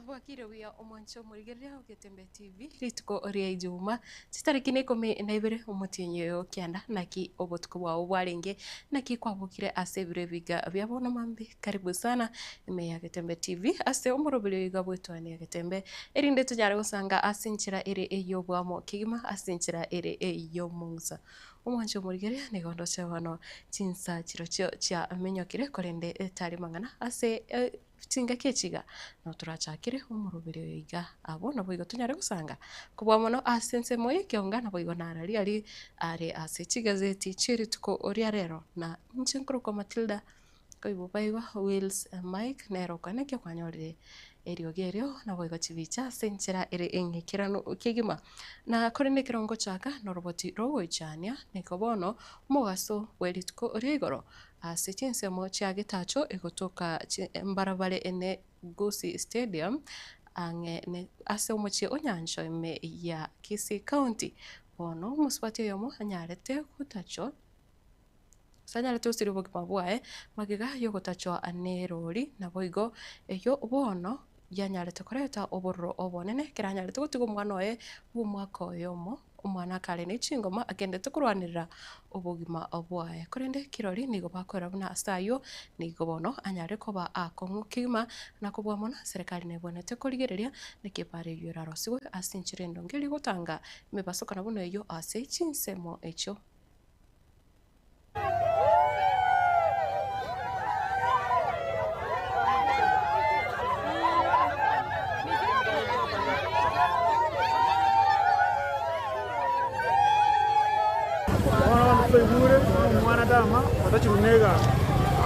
Bwakire buya omwanche omorigereria o Getembe TV, rituko ria Ijumaa, chitariki na ikomi na ibere omotienyi oyo o kianda, naki obotuko bwao bwarenge, naki kwabokire ase ebiro ebiga bia bono mambia. Karibu sana ime ya Getembe TV ase omoroberio oiga bw'etwani ya Getembe, erinde tonyare gosanga ase enchera ere ey'obwamo kegima, ase enchera ere ey'omong'usa. Omwanche omorigereria nigo ndoche bono chinsa chirochio chiamenyokire korende tari mang'ana ase Chingaki echi iga nabo torachakere omoroberi oyo iga abwo naboigo tonyare gosanga kobua mono ase ensemo y'ekeonga naboigo nararia aria are ase chigazeti chie rituko ria rero na inche nkorokwa Matilda koigwa baigwa Wills Mike nere okwane ekio kwanyorire eriogi erio naboigo chibicha ase enchera ere eng'ikeranu kegima. Na korende ekero ngochaka noroboti rogoichania nigo bono omogaso bwe rituko ria igoro Ase chinsemo chia getacho egotoka mbarabare ene Gusii Stadium ang'e ne ase omochie o Nyanchwa ime ya Kisii County. Bono omosubati oyomo anyarete gotachwa gose anyarete gosiria obogima bwaye magega yogotachwa nerori naboigo eyio bono yanyarete koreta obororo obonene ekero anyarete gotiga omwana oye bw'omwaka oyomo. Omwana akare ne chingoma agendete korwanerera obogima bwaye. Korende kirori nigo bakorera buna ase ayio nigo bono anyare koba akong'u kegima na kobua mono serikali nebwenerete korigereria naki ebara eyio erarosigwe ase enchera endonge erio gotanga emebasokano buna eyio ase chinsemo echio. Bono abanto twaigure ng'a omwana tama otachirwe na egasi,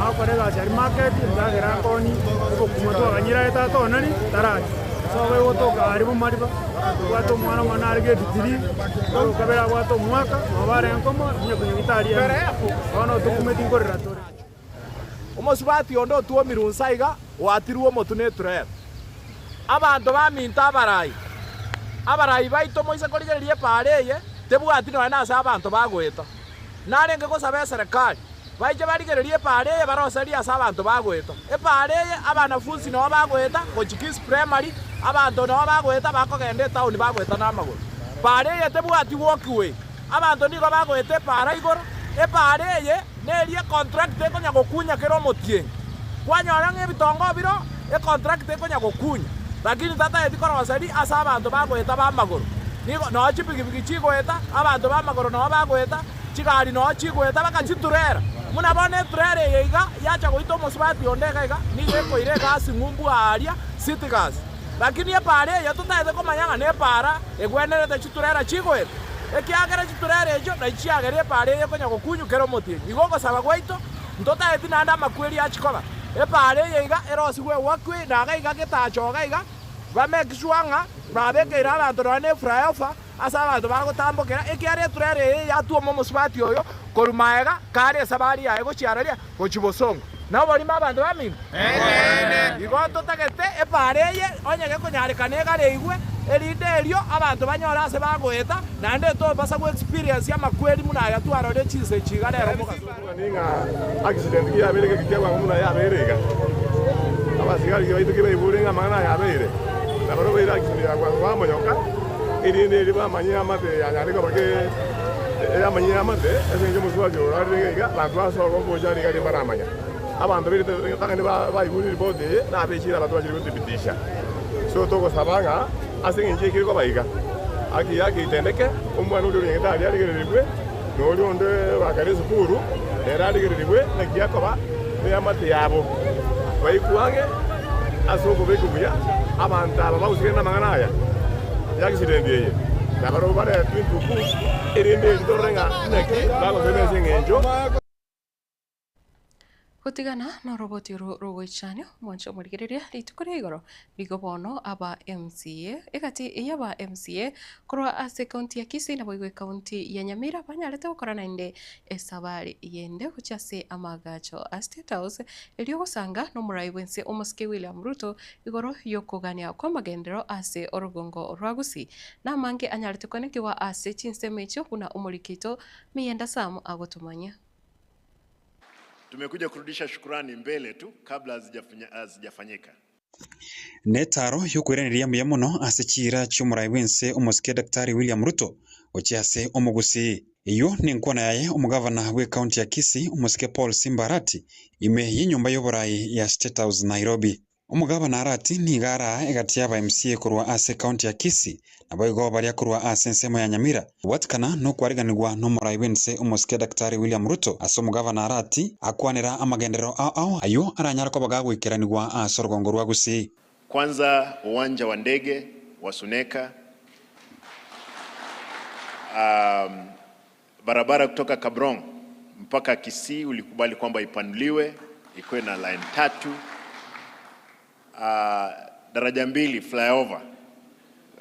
agokora egasi aria market, endagera akoonie, obokima twaganyire aye tata onani taracha. Ase ogotoka aria bomariba, tobwate omwana omone are grade three, oyo okabere abwate omwaka, nabo arenge komoa, onye konyagitari ere, bono tokumeti nkorera tore. Omosubati onde otwomirwe inse aiga, oatirwe omotwe neturera. Abanto baminto abarai, abarai baito moise korigereria epaara eye, tebwati nonya nase abanto bagoeta. Narenge gosaba eserekari, baiche barigererie epaara eye baroserie ase abanto bagoeta. Epaara eye abanafunsi noo bagoeta gochia Kisii Primary, abanto noo bagoeta bakogenda etaoni bagoeta namagoro. Paara eye tebwati walkway, abanto nigo bagoeta epaara igoro. Epaara eye neria econtractor ekonya gokunya kera omotienyi. Kwanyora ng'a ebitongo biro econtractor ekonya gokunya, lakini tatageti koroseria ase abanto bagoeta bamagoro. Nigo noo chipigipigi chigoeta, abanto bamagoro noo bagoeta, Chigari noo chigoeta baka chiturera. Buna bono eturera eye iga yacha goita omosubati onde iga iga, nigo ekoira egasi ng'umbu aaria city gas. Lakini epaara eye totaete komanya ng'a nepaara egwenerete chiturera chigoeta, ekiagera chiturera echio nachi chiagera epaara eye ekonya gokunywa kera omotienyi. Igo ogosaba gwaito, ntotaeti naende amakweri achie koba. Epaara eye iga erosigwe ewakwe na iga iga getacho iga iga, ba make sure ng'a babekeire abanto nonya ne flyover, Ase abanto bagotambokera, ekiagera eturera eye yatwoma omosubati oyo korwa magega kare esabari yaye gochia araria gochia bosongo. Noborimo abanto bamino? Igo ntotagete epaara eye onye gekonyarekana egareigwe, erinde erio abanto banyore ase bagoeta, naende ntobasa go experience amakweri buna aya twarorire chinsa echi iga rero mogaso. Ng'a accident ki yabeire geki kia bwango buna yabeire iga. Abasigari baito ki baigure ng'a amang'ana aya abeire, na barabwo baire accident ya bwango bamonyoka, erinde erio bamanye amate yanyare koba ke eyamanyire amate ase eng'encho omosubati oyo orarire iga iga, abanto basoa gocha riga riria mbaramanya. Abanto bairete tang'ani baigure ripoti eye, nabechire abanto bachire gothibitisha. So togosaba ng'a ase eng'encho ekere koba iga, haki yake itendeke, omwana oria ore nyagetari arigererigwe. Na oria onde ogoakana esukuru nere arigererigwe naki akoba neamate yabo, baikwe ang'e ase okobekwa buya. Abanto aba bagosikera namang'ana aya y'accident eye, nabarabwo baretwe intuku, erinde erio torore ng'a naki bagoseka ase engencho. Gotigana noroboti oro rogoichania, omwanche omorigereria rituko ria igoro rigo bono aba MCA egati y'aba MCA korwa ase ekaunti ya Kisii naboigo ekaunti ya Nyamira banyarete gokora naende esabari yende gochia ase amaagacho a State House erio gosanga nomorai bwense omosike William Ruto igoro yokogania kwamagenderero ase orogongo rwa Gusii. Namange anyarete koenekigwa ase chinsemo echio buna omoriki oito Miyenda Sam agotomanyia. Tumekuja kurudisha shukurani mbele tu kabla hazijafanyika. Netaro y'okoiraneria mbuya mono ase chiira chi'omorai bw'ense omosike Daktari William Ruto gochia ase omogusii. Eyio nenkwana yaye omogavana bw'ecounty ya Kisii omosike Paul Simba Arati ime y'enyomba y'oborai ya State House Nairobi. Omogavana Arati nigo araa egati y'aba MCA korwa ase ecounty ya Kisii naboigo baria korwa ase ensemo ya Nyamira kobwatikana nokwariganigwa nomorai bw'ense omosike Daktari William Ruto ase omogavana Arati akwanera amagenderero ao ao ayio aranyare koba gagoikeranigwa ase orogongo rwa Gusii. Kwanza uwanja wa ndege wa Suneka, barabara kutoka Kabrong mpaka Kisii ulikubali kwamba ipanuliwe ikuwe na line tatu, daraja mbili flyover,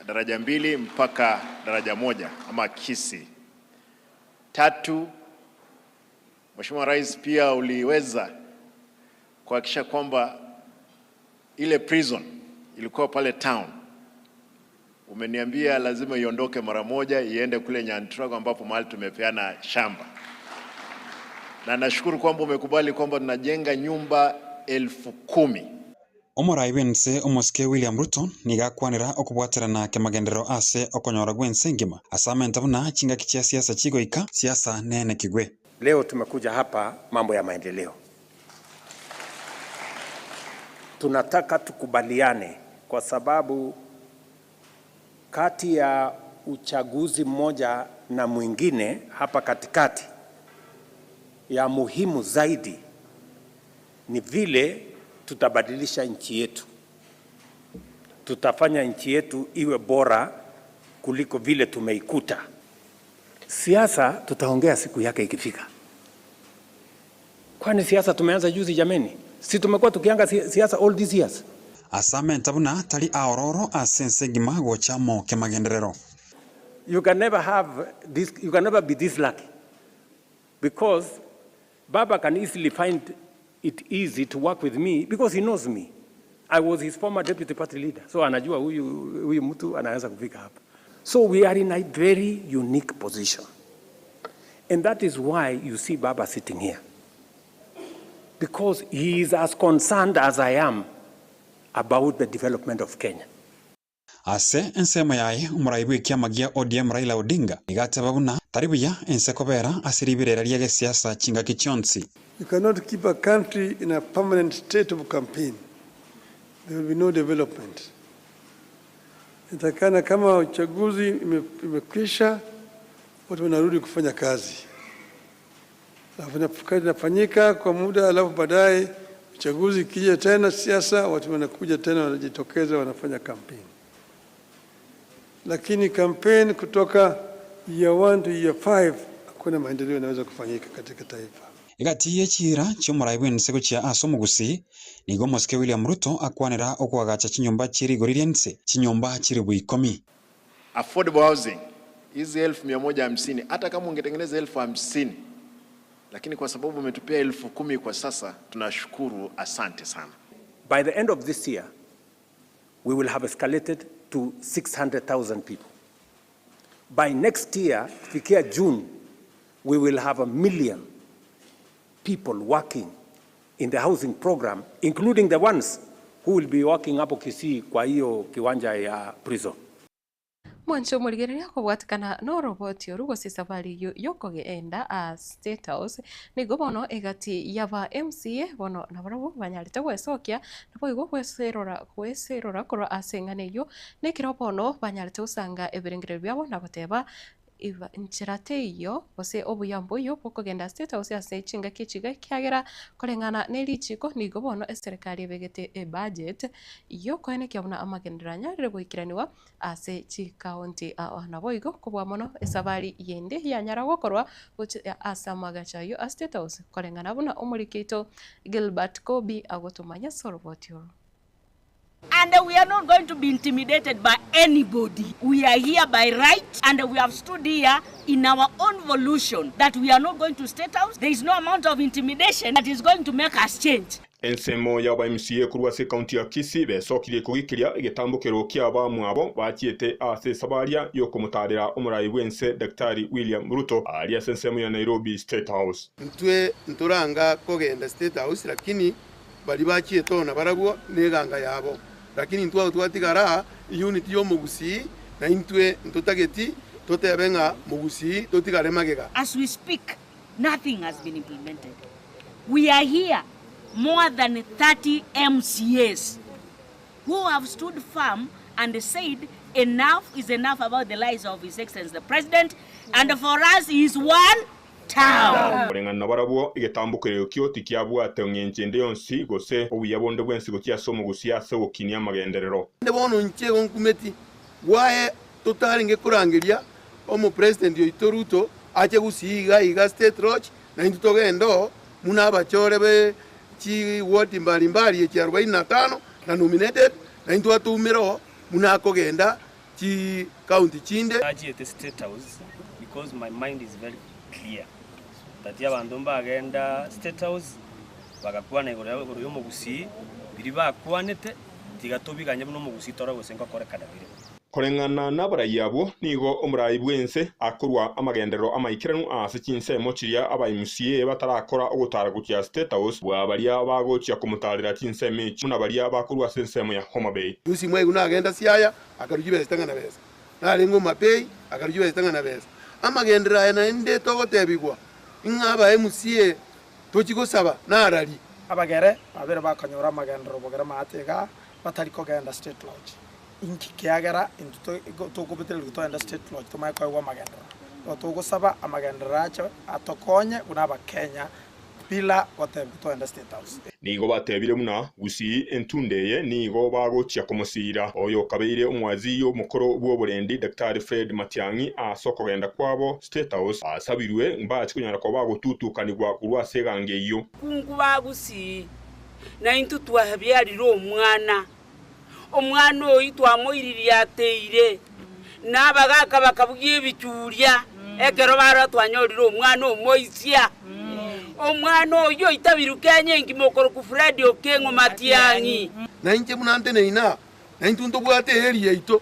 daraja mbili mpaka daraja moja ama Kisii. Tatu, Mheshimiwa Rais, pia uliweza kuhakikisha kwamba ile prison ilikuwa pale town, umeniambia lazima iondoke mara moja iende kule Nyantrago ambapo mahali tumepeana shamba, na nashukuru kwamba umekubali kwamba tunajenga nyumba 10,000. Omorai bw'ense omosike William Ruto nigo akwanera okobwaterana kemagenderero ase okonyora gw'ense engima ase amenta buna chingaki chia siasa chigoika siasa nene kigwe. Leo tumekuja hapa mambo ya maendeleo. Tunataka tukubaliane kwa sababu kati ya uchaguzi mmoja na mwingine hapa katikati, ya muhimu zaidi ni vile tutabadilisha nchi yetu. Tutafanya nchi yetu iwe bora kuliko vile tumeikuta. Siasa tutaongea siku yake ikifika. Kwani siasa tumeanza juzi jameni? Si tumekuwa tukianga siasa all these years? Ase amenta buna tari aororo ase ense engima gochamo kemagenderero. You can never have this, you can never be this lucky. Because Baba can easily find it easy to work with me because he knows me. I was his former deputy party leader. So anajua huyu mtu anaweza kufika hapa. So we are in a very unique position. And that is why you see Baba sitting here. Because he is as concerned as I am about the development of Kenya. Ase ensemo yaye omorai bw'ekiama gia ODM Raila Odinga nigo ateba buna tari buya ense kobera ase ribirera ria gesiasa chingaki chionsi. You cannot keep a country in a permanent state of campaign. There will be no development. Itakana kama uchaguzi imekwisha, watu wanarudi kufanya kazi. Alafu kazi inafanyika kwa muda, alafu baadaye uchaguzi ikija tena siasa, watu wanakuja tena wanajitokeza wanafanya campaign. Lakini campaign kutoka year 1 to year 5 hakuna maendeleo yanaweza kufanyika katika taifa. Egati y'echira chi'omorai bw'ense gochia ase omogusii nigo omosike William Ruto akwanera okoagacha chinyomba chirigori ria ense chinyomba chiri bwikomi. Affordable housing hizi 150,000, hata kama ungetengeneza 50,000, lakini kwa sababu umetupea 10,000 kwa sasa, tunashukuru, asante sana. By the end of this year, we will have escalated to 600,000 people. By next year, kufikia June, we will have a million people working in the housing program, including the ones who will be working hapo Kisii kwa hiyo kiwanja ya prison. Mwancho omorigereria kobwatikana na oroboti oru gose esafari eywo yokogenda a State House nigo bono egati yaba MCA bono nabarabwo banyarete gwesokia naboigo gweserora gweserora korwa ase eng'ana eywo nekero bono banyarete gosanga ebirengererio biabo na goteba iba nchera teiyo gose obuya mboiyo bokogenda State House ase chingaki echiga ekiagera koreng'ana na erichiko nigo bono eserikari ebegete ebudget yokoenekia buna amagenderero anyarire goikeraniwa ase chikaunti aa naboigo kobua mono esabari yende yanyara gokorwa gochia ase amagacho aywo a State House koreng'ana buna omoriki oito Gilbert Kobi agotomanya ase oroboti oro. And we are not going to be intimidated by anybody. We are here by right, and we have stood here in our own volition that we are not going to State House. There is no amount of intimidation that is going to make us change. Ensemo y'aba MCA korwa ase county ya Kisii besokirie kogikiria egetambokero kia abamwabo bachiete ase esabaria yokomotarera omorai bw'ense Daktari William Ruto ari ase ensemo ya Nairobi State House. Ntwe nturanga kogenda State House, lakini Baria bachiete oo nabarabwo neganga yabo, lakini intwe abwo twatigara aa, eunity y'omogusii, na intwe ntotageti totebe ng'a mogusii totigare magega. As we speak, nothing has been implemented. We are here more than 30 MCAs who have stood firm and said enough is enough about the lies of His Excellency the President and for us he is one town. Koreng'ana nabarabwo, egetambokerero ekio tikiabwate ng'encho ende yonsi, gose obuya bonde bwensi gochia ase omogusia ase ogokinia amagenderero. Naende bono inche igo nkumeti gwaye totarenge korangeria omopresident oito Ruto ache gusii iga iga State Lodge na intwe togende oo buna abachore be chi ward mbali mbali echi arobaini na tano na nominated na intwe atoumere oo buna akogenda chi county chinde. Nachiete State House because my mind is very clear that abanto mbagenda State House bagakwana igoro ya igoro ya omogusii, biria bakwanete tiga tobiganye buna omogusii tore gose ngokorekana bire. Koreng'ana nabarai abwo, nigo omorai bw'ense akorwa amagenderero amaikeranu ase chinsemo chiria aba MCA batarakora ogotara gochia State House bwa baria bagochia komotarera chinsemo echi buna baria bakorwa ase ensemo ya Homa Bay. Lucy Mwaigu nagenda Siaya, akarua chibesa chitang'ana besa. Narenge Homa Bay, akarua chibesa chitang'ana besa. Amagenderero aya naende togotebigwa ng'a aba MCA tochi gosaba narari. Abagere babere bakanyora amagenderero bogere maate igaa, batari kogenda State Lodge. Inki kiagera intwe tokobetererigwa togende State Lodge tomanye koegwa amagenderero? Igo togosaba amagenderero ache atokonye buna Abakenya bila gotebigwa togende State House. Nigo batebire buna Gusii entunde eye nigo bagochia komosiira oyo okabeire omwazii omokoro bw'oborendi Daktari Fred Matiang'i ase okogenda kwabo State House asabirwe mbache konyara koba bagotutukanigwa korwa ase egango eyio. Kungu ba Gusii, na intwe twabiarire omwana, omwana oyio twamoiririe ateire, na abagaka bakabugia ebichuria, ekero barora twanyorire omwana omoisia. Omwana oyio oitabirwe Kenya engima okorokwa Fred Okeng'o Matiang'i. Na inche buna nteneine aa, na intwe ntobwate eeri yaito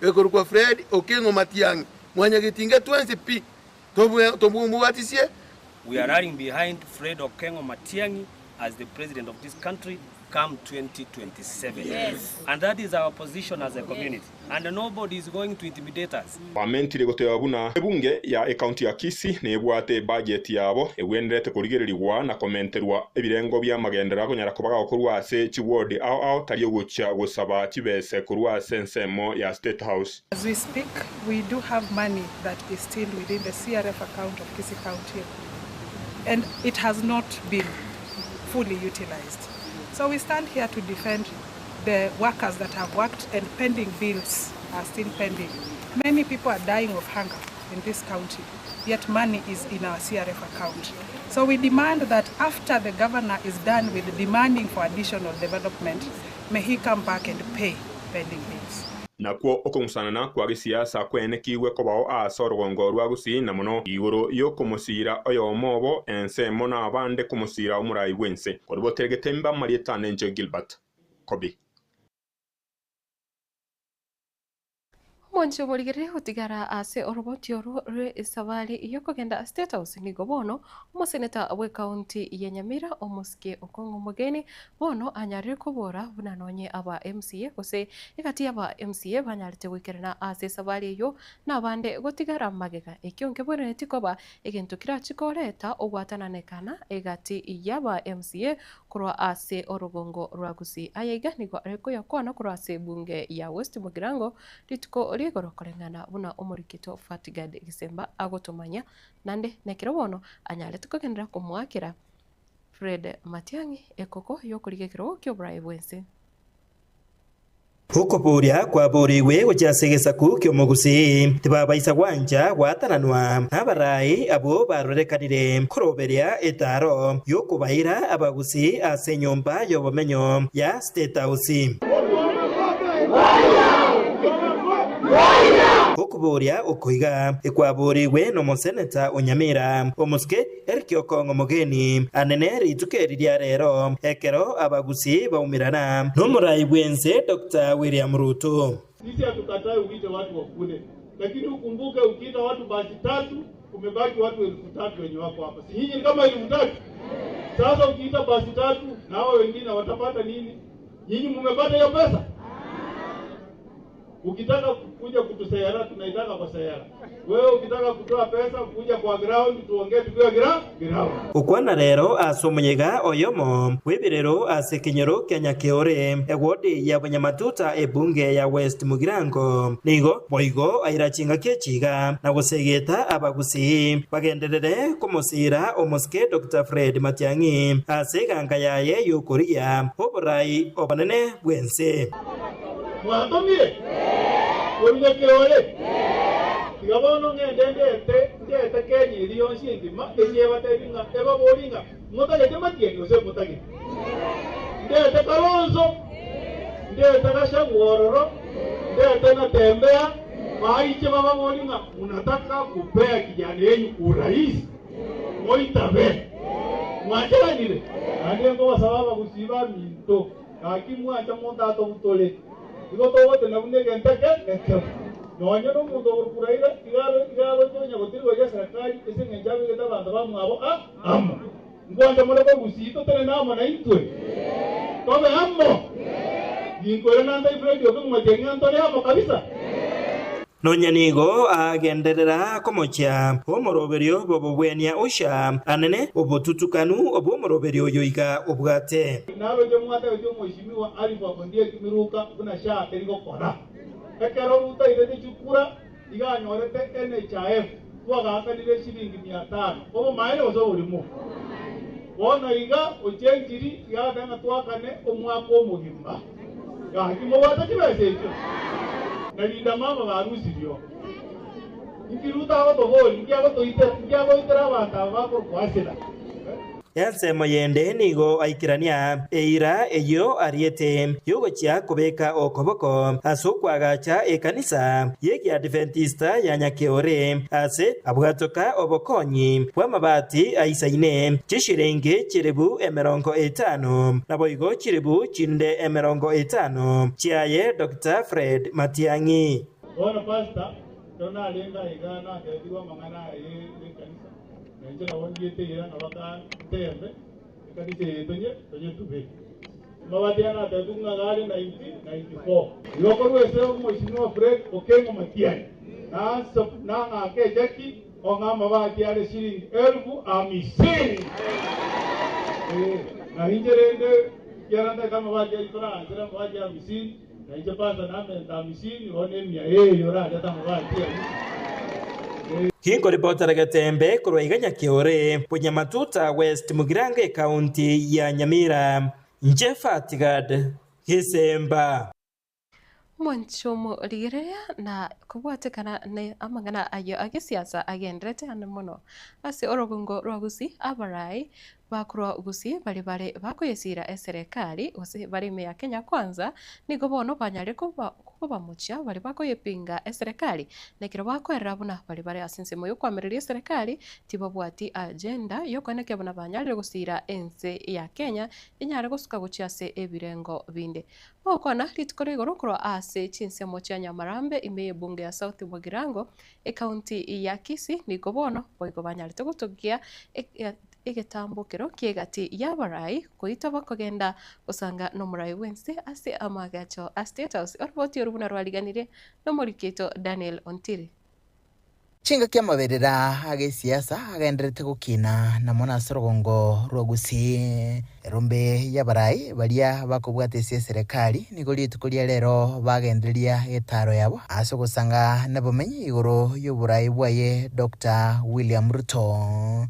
ekorokwa Fred Okeng'o Matiang'i, mwanyagetinga twensi pi, tobwatisie. We are rallying behind Fred Okeng'o Matiang'i as the president of this country come 2027. Yes. And that is our position as a community. And nobody is going to intimidate us. Bamentire goteba buna ebunge ya ekaunti ya Kisii nebwate ebudget yabo egwenerete korigererigwa na komenterwa ebirengo bi'amagenderero akonyara koba gakorwa ase chiward ao ao tari ogochia gosaba chibese korwa ase ensemo ya State House. As we speak, we do have money that is still within the CRF account of Kisii County and it has not been fully utilized. So we stand here to defend the workers that have worked and pending bills are still pending. Many people are dying of hunger in this county, yet money is in our CRF account. So we demand that after the governor is done with demanding for additional development, may he come back and pay pending bills. Nakwo okong'usanana kwa gesiasa kwenekigwe kobao ase orogongo rwa Gusii na mono igoro y'okomosira oyomo obo ensemo na abande komosira omorai bwense. Koriboteregete mba Marieta Nencho Gilbert Kobi. Omonche omorigere gotigara ase oroboti oro rwe esabari yokogenda State House nigo bono omoseneta bw'ekaunti ya Nyamira omosike Okong'o Omogeni bono anyarire kobora buna nonye aba MCA gose egati aba MCA banyarete goikerana ase esabari eyo na abande gotigara magega. Ekio nkebwenereti koba egento kirachi koreta ogwatananekana egati y'aba MCA korwa ase orogongo rwa Gusii. Aya iga nigo arekoyakwana korwa ase ebunge ya West Mugirango rituko rigoro koreng'ana buna omorikito Fatigad Gisemba agotomanya nande nekero bono anyarete kogenderera komoakera Fred Matiang'i ekoko y'okoriga ekerogo ki'oborai bw'ense. Okoboria kwaborigwe gochia ase egesaku ki'omogusii, tibabaisa gwancha gwatananwa nabarai abwo barorekanire koroberia etaaro y'okobaira abagusii ase enyomba y'obomenyo ya State House. Okoboria oko iga ekwaborigwe nomoseneta o Nyamira, omosike Eric Okong'o Mogeni, anene rituko eri ria rero ekero abagusii baumerana nomorai bw'ense Doctor William Ruto. Sisi hatukatai uite watu wakule, lakini ukumbuke ukiita watu basi tatu, kumebaki watu 3,000 wenye wako hapa. Si nyinyi ni kama 3,000? Sasa ukiita basi tatu Na hao wengine watapata nini? Nyinyi mumepata hiyo pesa? Ukitaka kuja kutusayara, tunaitaka kwa sayara. Wewe ukitaka kutoa pesa, kuja kwa ground, tuongee tukiwa ground. Gukwana rero ase omunyega oyomo bw'ebirero ase ekenyoro kia Nyakeore ewodi ya Bonyamatuta ebunge ya West Mugirango nigo boigo aira chingaki echiga na gosegeta abagusii bagenderere komosiira omosike Doctor Fred Matiang'i ase eganga yaye y'okorigia oborai obonene bw'ense. Mwatomire? Korwa Nyakeore? Tiga bono ngende ndete ndete Kenya eria yonsi engima, eria ebatebi ng'a ebaborie ng'a motagete Matiang'i gose motageti. Ndete Kalonzo, ndete Gachagua ororo, ndete Natembeya, baiche bababorie ng'a munataka kupea kijana yenyu urais, moitabe. Mwancheranire? Naende nkobasaba abagusii baminto. Gaki mwancha monto atobutore, igo togotena buna egento eke ekemo. Nonya nomonto okorokwa Raila iga iga agocha gotirigwa geserikari ase engencho abegete abanto bamwabo a amo. Nkwancha more kogusii totenene amo naintwe? Tobe amo? Ninkoirana ntai Fred Okengo Matiang'i ng'a ntore amo kabisa? Nonya nigo agenderera komochia omoroberio bw'obogwenia Usha anene obotutukanu obw'omoroberio oyo iga obwate. Naroche mwatebetie omoishimiwa Alifu Ondieki Miruka buna SHA teri gokora. Ekero Ruto airete chikura iga anyorete NHIF twagaakanire eshiringi mia tano. Obomaene gose oborimo? Bono iga ochenchiri iga agateba ng'a twakane omwaka omogima. Gaki mobwate chibesa echio? Na rinda mama barusirio. Inki Ruto agotoboria? Inki agotoitera? Inki agoitera abanto aba bakorokwa Asila? Ensemo yende nigo aikerania eira eyio ariete y'ogochia kobeka okoboko ase okoagacha ekanisa y'Ekiadventista ya Nyakeore, ase abwatoka obokonyi bw'amabati aisaine chishilingi chilifu 50, naboigo chilifu chinde 50 chiaye Doctor Fred Matiang'i. Bono Pastor, ekero narenge aiga nateebigwe amang'ana aya y'ekanisa, na inche nabo ndiete eira ng'a bakanteebe, ekanisa eye tonye tonyetube. Amabati aya nateebigwe ng'a gare 1994. Igo korwa ase Omweshimiwa Fred Okengo Matiang'i, nang'ake echeki ong'e amabati are shilingi 50,000. Ee, na inche rende ekiagera ntagete amabati ayio toraanchera amabati amisini, Na inche Pastor namenta amisini, bono emia eye orarete amabati ayio. Ginkoripotera Getembe korwa iga Nyakeore, Bonyamatuta West Mugirango Ekaunti ya Nyamira, inche Fatigad Gisemba. Omonchomo rigereria na kobwatekana na amang'ana ayio agesiasa agenderete ande mono ase orogongo rwa Gusii, abarai Bakorwa gusii baria bare bakoyesiira eserekari, gose bare ime ya Kenya Kwanza, nigo bono banyarire kobamochia baria bakoyepinga eserekari, na ekero bakoerera buna baria bare ase ensemo y'okoamereria eserekari tibabwati agenda y'okoenekia buna banyarire gosiira ense ya Kenya enyare gosuka gochia ase ebirengo binde. Bagokwana rituko ria igoro korwa ase chinsemo chia Nyamarambe ime y'ebunge ya South Mugirango, Ekaunti ya Kisii, nigo bono boigo banyarete gotogia Egetambokero ki'egati y'abarai goita bakogenda gosanga nomorai bw'ense ase amaagacho a State House. Oroboti oru buna rwariganirie nomoriki oito Daniel Ontiri. Chingaki amaberera ag'esiasa agendererete gokina na mono ase orogongo rwa Gusii. Erombe y'abarai baria bakobwata ase eserekari nigo rituko ria rero bagendereria etaaro yabo ase ogosanga nabomenyi igoro y'oborai bwaye Doctor William Ruto.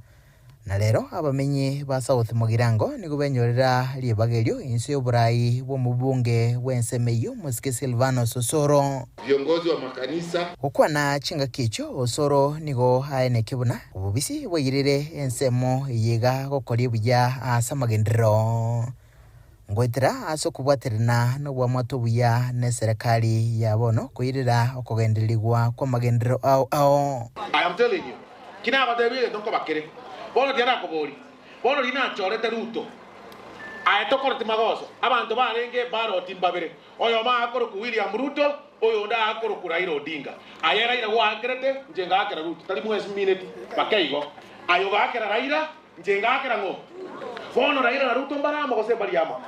Na rero abamenyi ba South Mugirango nigo benyorera ribaga erio inse y'oborai bw'omobunge bw'ensemo eyio Mosike Silvanus Osoro. Viongozi wa makanisa. Gokwana chingaki echio Osoro nigo aenekia buna obobisi bwairire ensemo eye iga gokoria buya ase amagenderero. Ngoetera ase okobwaterana nobwamate obuya neserekari ya bono koirera okogendererigwa kw'amagenderero ao ao. I am telling you, ki nagoteebia egento nkoba kere bono tiga nakoborie, bono riria nachorete Ruto, aye tokoreti magoso, abanto barenge ebaroti mbabere, oyomo akorokwa William Ruto, oyonde akorokwa Raila Odinga. Aye Raila gwaakerete, inche ngaakera Ruto, tari mwensi mineti, bakeigo. Aye ogaakera Raila, Inche ngaakera ng'o? Bono Raila na Ruto mbare amo gose mbari amo?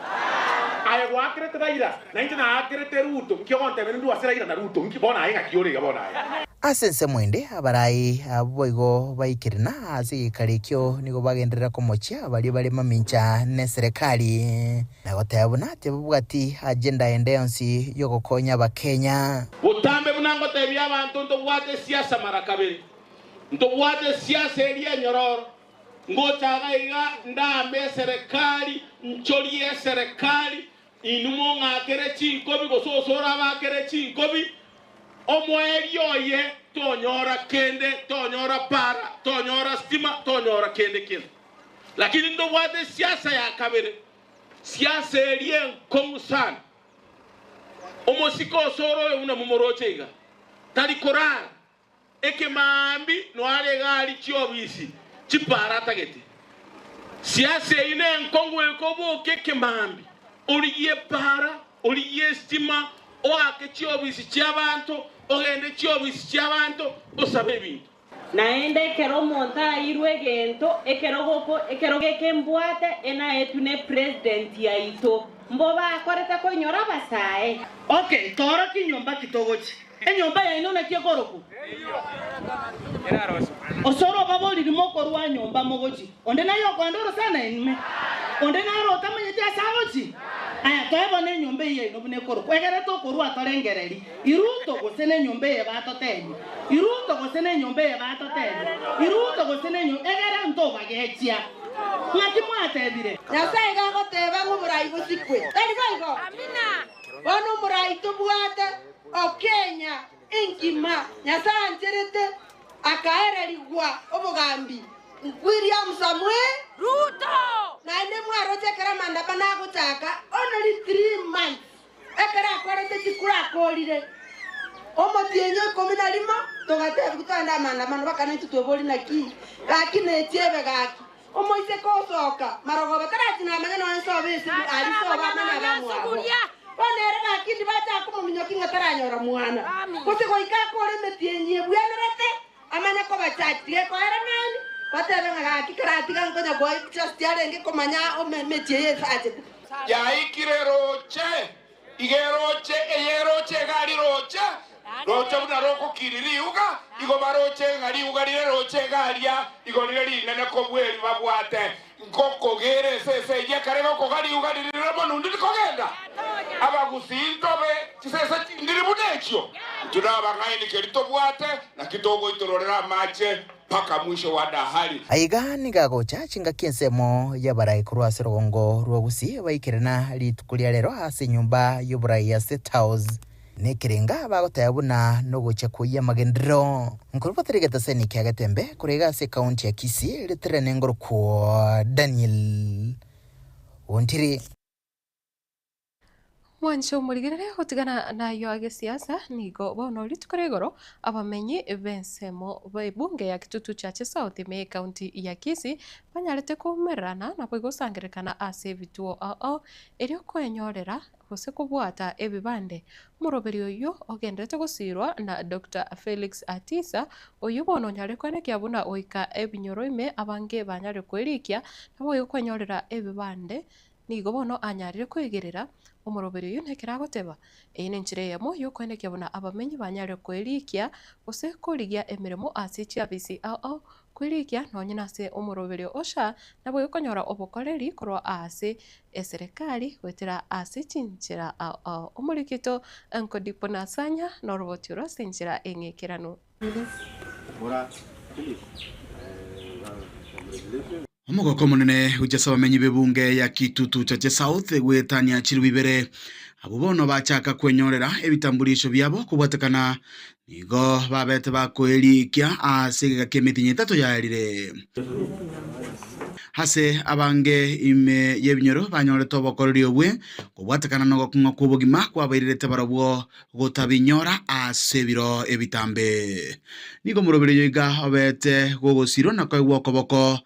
Aye gwaakerete Raila, na inche naakerete Ruto, nki ogontebia nindue ase Raila na Ruto? Nki bono aye ng'aki ore iga bono aye? Ase ensemo ende abarai abwo boigo baikire, na ase egekaro ekio nigo bagenderera komochia baria bare mamincha neserekari, na goteba buna tibabwati agenda ende yonsi y'ogokonya Abakenya. Botambe buna ngotebia abanto ntobwate esiasa mara kabere, ntobwate esiasa eria enyororo, ngocha iga iga ndambe eserekari, nchorie eserekari, inwe mong'akere chinkobi gose osore abakere chinkobi, omoerio oye tonyora kende, tonyora para, tonyora stima, tonyora kende kende. Lakini ntobwate esiasa ya kabere, siasa eria enkong'u sana. Omosike osore oyo buna momoroche iga, tari korara, ekemaambi noare egari chiobisi chipara atagete. Siasa eyio nenkong'u ekoboka ekemaambi, origie epara, origie estima, oake chiobisi chi'abanto, ogende chiobisi chi'abanto, osabe ebinto. Naende ekero omonto aeirwe egento, ekerogo ekerogo eke mbwate enaetwe ne president yaito, mbo bakorete koinyora abasae. Okay, toorokie nyomba ki togochia. Enyomba yaino naki ekorokwa? Osoro obaboriri mokorwa nyomba mogochia. Onde naye okoenda orosana ime? Onde naro otamanyeti ase agochia? Aya, toe bono enyomba eyio yaino buna ekorokwa, egere tokorua torengererie, Iruto gose nenyomba eye batotebia, Iruto gose nenyomba eye batotebia, Iruto gose nenyomba, egere ntobagechia. Ng'aki mwatebire? Nyasae iga agoteba ng'a oborai bosikwe, tari boigo? Bono omorai tobwate o Kenya engima, Nyasae ancherete akaererigwa obogambi William Samoei Ruto. Naende mwaroche ekero amandamano agochaka only 3 months ekero akorete chikura akorire omotienyi o ikomi na rimo togatebigwa togende amandamano baka naintwe tweborie naki gaki nechiebe gaki. Omoiseke osoka marogoba tarachi namanya nonya nsobe ase aria sobo amanye abamwabo. Bono ere gaki ndibachaka komominyokia ng'a taranyora mwana, gose goika akore emetienyi ebwenerete amanye kobachachi. Tigekoera nani, batebe ng'a gaki karatiga nkonya koa just arenge komanya emechie eye esachete. Yaikire roche, iga eroche, eye eroche iga riroche, roche buna rogokiri riuga, igo baroche ng'a riuga rire roche iga aria, igo rire rinene kobua eri babwate. Nkokogera esese eyio ekare gokoga riuga riria rire mono ndiri kogenda. Abagusii ntobe chisese chindiri buna echio, intwe nabang'aini keri tobwate, naki togoitororera amache mpaka mwisho wa dahari. Aiga nigo agocha chingaki ensemo y'abarai korwa ase orogongo rwa Gusii baikerana rituko ria rero ase enyomba y'oborai ya State House. Nekerenga bagoteba buna nogochia koyia amagenderero. Nkorobotera egetaseni kia Getembe korwa iga ase ekaunti ya Kisii ritirene ngorokwo Daniel Ontiri. Mwanche omorigerere gotigana nayio agesiasa nigo bono rituko ria igoro abamenyi b'ensemo b'ebunge ya Kitutu Chache South ime y'ecounty ya Kisii banyarete koumererana naboigo gosangererekana ase ebituo ao ao erio kwenyorera gose kobwata ebibande. Omoroberi oyio ogenderete gosiirwa na Doctor Felix Atisa oyio bono onyare koenekia buna goika ebinyoro ime abange banyare kwerikia naboigo kwenyorera ebibande Nigo bono anyarire koigerera omoroberi oyio nekero agoteba, Eye nenchera eyemo y'okoenekia buna abamenyi banyare kwerikia gose korigia emeremo ase chiafisi ao ao, kwerikia nonye nase omoroberio o SHA naboigo konyora obokoreri korwa ase eserekari goetera ase chinchera ao ao. Omorikito Nkodipo Nasanya noroboti oro ase enchera eng'ekeranu. Omogoko omonene gochia ase abamenyi b'ebunge ya Kitutu Chache South goetania chilifu ibere abwo bono bachaka kwenyorera ebitambulisho biabo kobwatekana nigo babete bakoerikia ase egeka ki'emetienyi etato yaerire. Ase abange ime y'ebinyoro banyorete obokoreri obwe kobwatekana nogokong'a kw'obogima kwabairerete barobwo gotabinyora ase ebiro ebitambe. Nigo omoroberi oyo iga obete gogosirwa na koegwa okoboko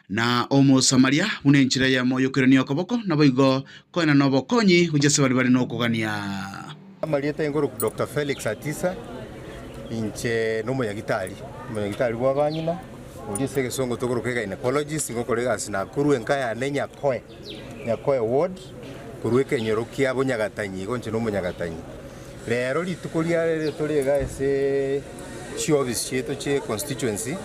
na Omosamaria buna enchera eyemo y'okoirania okoboko, naboigo koenana obokonyi gochia ase baria bare nokogania. Amarieta aye Doctor Felix Atisa, inche nomonyagitari, omonyagitari bw'abang'ina. Oria ase egesongo tokoroka egynecologist, ngokora egasi Nakuru enka yane Nyakoe, Nyakoe ward, korwa ekenyoro kia Bonyagatanyi, igo inche nomonyagatanyi. Rero rituko ria rero tore iga ase chiofisi chiaito chie constituency,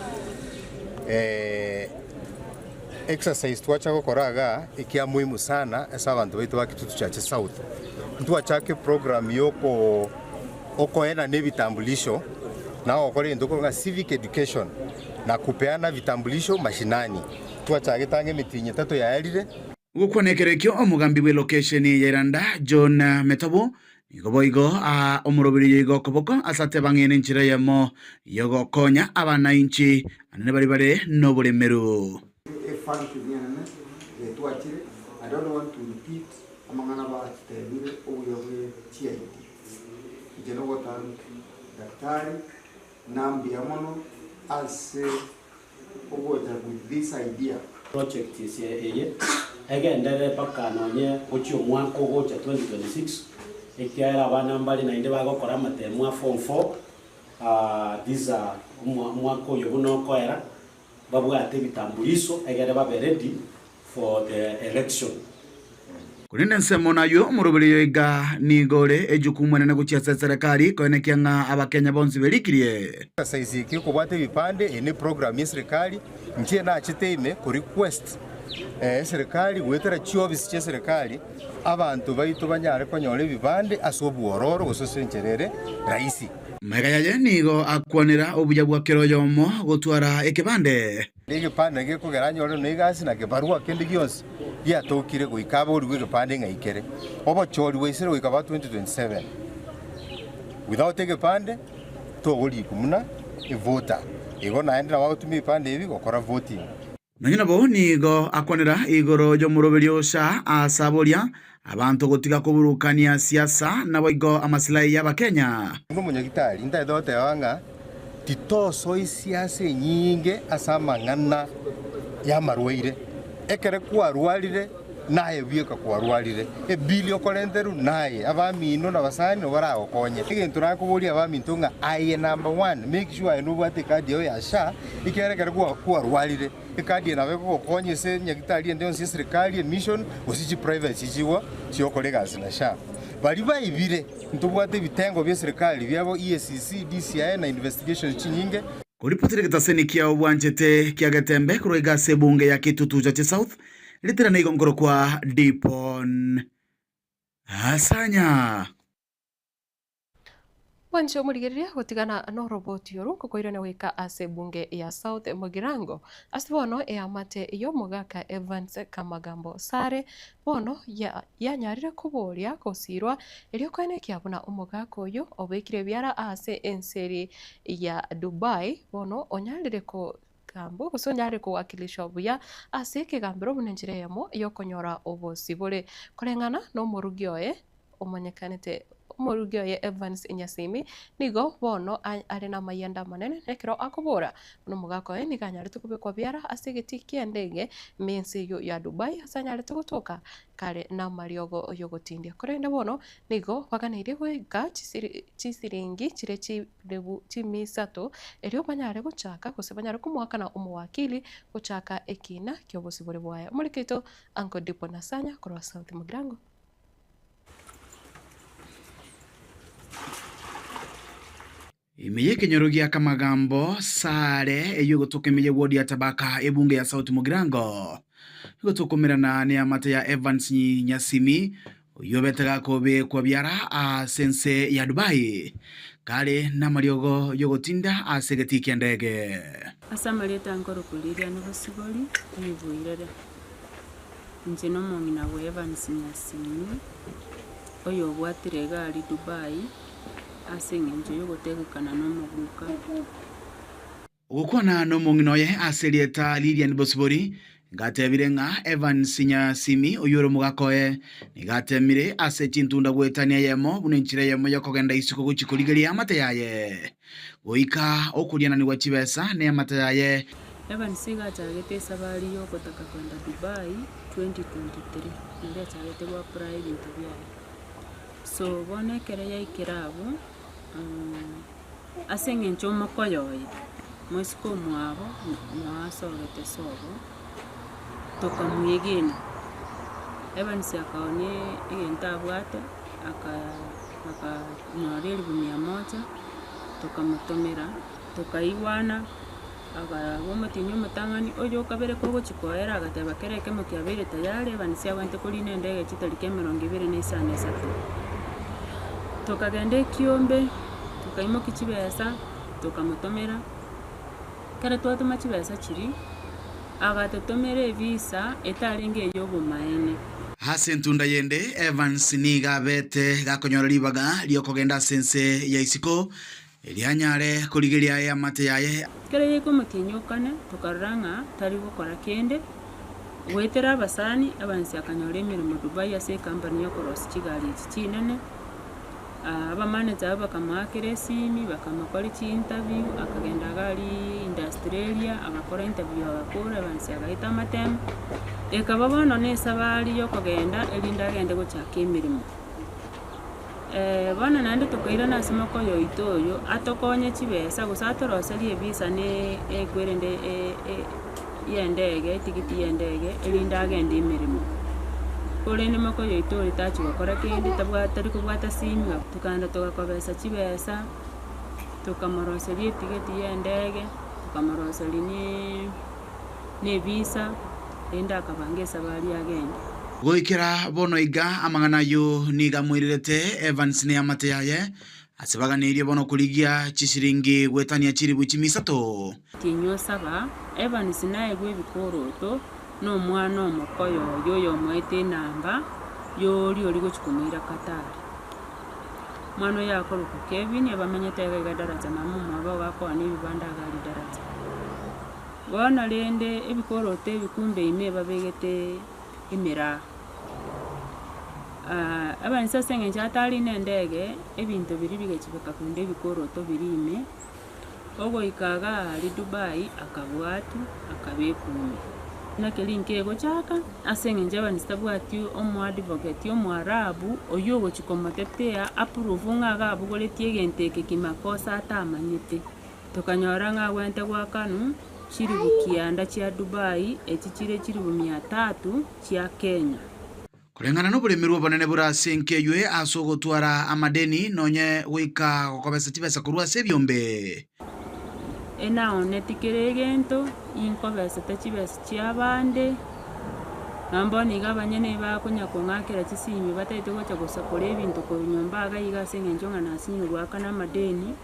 exercise twacha gokora igaa ekia muhimu sana ase abanto baito ba Kitutu Chache South. Ntwachaka eprogram ya oko okoenana ebitambulisho na ogokora egento korwa ng'a civic education na kupeana vitambulisho mashinani. Twachagete ang'e emetienyi etato yaerire. Gokwana ekero ekio omogambi bw'elokesheni ya Iranda, John Metobo, nigo boigo aa omoroberio igo okoboko ase ateba ng'a eye nenchera eyemo y'ogokonya abanainchi anene baria bare noboremeru. E function enene getwachire, I don't want to repeat amang'ana batebire obuya bwe chi-ID. Inche nogotanga daktari na mbuya mono ase ogocha with this idea. Project eye egenderere mpaka nonye gochia omwaka ogocha 2026, ekiagera abana mbare naende bagokora amatemu a form four, this omwaka oyo buna okoera, babwate ebitambuliso egere babe ready for the election. Korende ensemo nayio omoroberio iga nigo ore ejukumu enene gochia ase eserekari koenekia ng'a Abakenya bonsi berikirie. Exercise eke okobwata ebipande, eye ne program ye serikali, inche nachete ime ko request eserikali goetera chiofisi chia eserikali abanto baito banyare konyora ebibande ase obwororo gose ase enchera ere rahisi. Magega yaye nigo akwanera obuya bwa kera oyomo gotwara ekebande. Egepande gekogera anyore nonya egasi na kebarua kende gionsi giatokire goika aborigwe egepande ng'ai kere. Obochori bwaisire goika ba 2027. Without egepande togorikwa buna evoter. Igo naende nabo agotumia ebipande ebi gokora voting. Nonya nabo nigo akwanera igoro y'omoroberio o SHA ase aboria abanto gotiga koburukania siasa naboigo amasilahi y'Abakenya. Buna omonyagitari, ntagete goteba ng'a titosoa siasa enyinge ase amang'ana y'amarwaire. Ekero kwarwarire, naye bweka kwarwarire, ebill okorenterwa naye, abamino na abasani nabo baragokonye. Egento nakoboria abaminto ng'a aye number one, make sure aye nobwate ecard yao ya SHA, ekiagera ekero kwarwarire, ecard eye nabo ekogokonya ase nyagitari ende yonsi ya eserikari, emission, gose chiprivate chichigwa chiogokora egasi na SHA. Baria baibire, ntobwate ebitengo bia eserikari biabo EACC, DCI na investigations chinyinge. Koripotera egetaseni kiao bwanchete kia Getembe korwa iga ase ebunge ya Kitutu Chache South, ritirana igo nkorokwa Dipon Asanya. Bwanche omorigereria gotigana noroboti oru nkokoirana goika ase ebunge ya South Mugirango ase bono eamate y'omogaka Evans Kamagambo Sare bono yanyarire koboria gosirwa erio koenekia buna omogaka oyio obekire ebiara ase enseri ya Dubai bono onyarire kogambwa gose onyarire kowakilishwa buya ase ekegambero buna enchera eyemo yokonyora obosibore koreng'ana nomorugi oye omanyekanete omorugi oye Evans Nyasimi nigo bono are namayanda amanene ekero akobora buna omogaka oye nigo anyarete kobekwa biara ase egetii ki'endege ime y'ense eyio ya Dubai ase anyarete gotoka kare namariogo yogotindia. Korende bono nigo baganeirie goika chisiringi chire chiribu chimia isato erio banyare gochaka gose banyare komoakana omowakili gochaka ekina ki'obosibore bwaye. Omoriki oito Uncle Dipo Nasanya korwa South Mugirango. Ime y'ekenyoro gia Kamagambo, Sare, eyio egotoka ime y'ewodi ya Tabaka, ebunge ya South Mugirango, nigo tokomerana neamate ya Evans Nyasimi, oyio obete gakobekwa biara ase ense ya Dubai, kare namariogo y'ogotinda ase egetii ki'endege. Ase amarieta nkorokwa Lilian Bosibori, Ribuirere. Inche nomong'ina bwa Evans Nyasimi, oyobwatire egari Dubai ase engencho y'ogotegekana nomoguka. Ogokwana nomong'ina oye ase erieta Lilian Bosibori, ngatebire ng'a Evans Nyasimi oyio ore omogaka oye nigo atemire ase chintunda goetania eyemo buna enchera eyemo yokogenda isiko gochia korigeria eamate yaye goika okoriananigwa chibesa neamate yaye. Evans iga achagete esabari yogotaka kogenda Dubai 2023 nario achagete go apply ebinto biaye. So bono ekero yaikire abwo, ase eng'encho omokoyo oye, Moisike omwabo noasogete sobo, tokamwegena. Evans akaonia egento abwate, akanyora elifu mia moja, tokamotomera, tokaigwana, akaba omotienyi omotang'ani, oyo okabere kogochia koera agateba kera ekemo kiabeire tayari, Evans abwenerete korina endege chitariki emerongo ebere na isano na isato. Tokagenda ekiombe, tokaimokia chibesa, tokamotomera, ekero twatoma chibesa chiria, agatotomera evisa etarenge eya obomaene. Ase entunda yende, Evans nigo abete gakonyora ribaga ri'okogenda ase ense ya isiko, erio anyare korigeria eamate yaye. Ekero yaika omotienyi o kane, tokarora ng'a tari gokora kende, goetera abasani, Evans akanyora emeremo Dubai ase ecompany y'okorosia chigari echi chinene. Abamanager abwo bakamoakera esimi, bakamokora chiinterview, akagenda iga aria industrial area, agakora interview agakora, Evans agaeta amatemo, ekaba bono na esabari ya okogenda erinde agende gochaka emeremo. Bono naende tokairana ase mokoyo oito oyo, atokonye chibesa gose atoroserie evisa na ekwerende ya endege, etigiti ya endege, erinde agende emeremo. Korende mokoyo oito oria tachia gokora kende, tabwa tari kobwata simu, tokaenda togakobesa chibesa, tokamoroseria etigeti ya endege, tokamoroseria na evisa, erinde akabanga esabari agende. Goikera bono iga amang'ana ayio nigo amoirerete Evans na eamate yaye, ase baganeirie bono korigia chisiringi goetania chilifu chimisato. Tinywa saba, Evans naegwe ebikoroto na omwana omokoyo oye oyomoete enamba y'oria oria gochia komoira Qatar. Omwana oyo akorokwa Kevin abamenyete iga iga daraja mama omwabo iga akooni ebibanda iga aria daraja. Bono rende ebikoroto ebi kumbe ime babegete emiraa. Evans ase eng'encho atari na endege, ebinto biria bigachia bikakunda ebikoroto biria ime. Ogoika iga aria Dubai akabwatwa, akabekwa ime. Naki rinki egochaka, ase eng'encho Evans tabwati omoadvocate omoarabu oyio ogochia komotetea aprove ng'a iga abogoretie egento eke kimakosa atamanyete. Tokanyora ng'a agwenerete goakanwa chilifu kianda chia Dubai echi chire chilifu mia tatu chia Kenya. Koreng'ana noboremerwa obonene bore ase enka eywe ase ogotwara amadeni, nonye goika gokobesa chibesa korwa ase ebiombe. Enaoneti kera egento, inkobesete chibesa chi'abande, nabo bono iga abanyene bakonya kong'akera chisimi batagete gocha gosakora ebinto korwa nyomba iga iga ase eng'encho ng'a nasinywe goakana amadeni,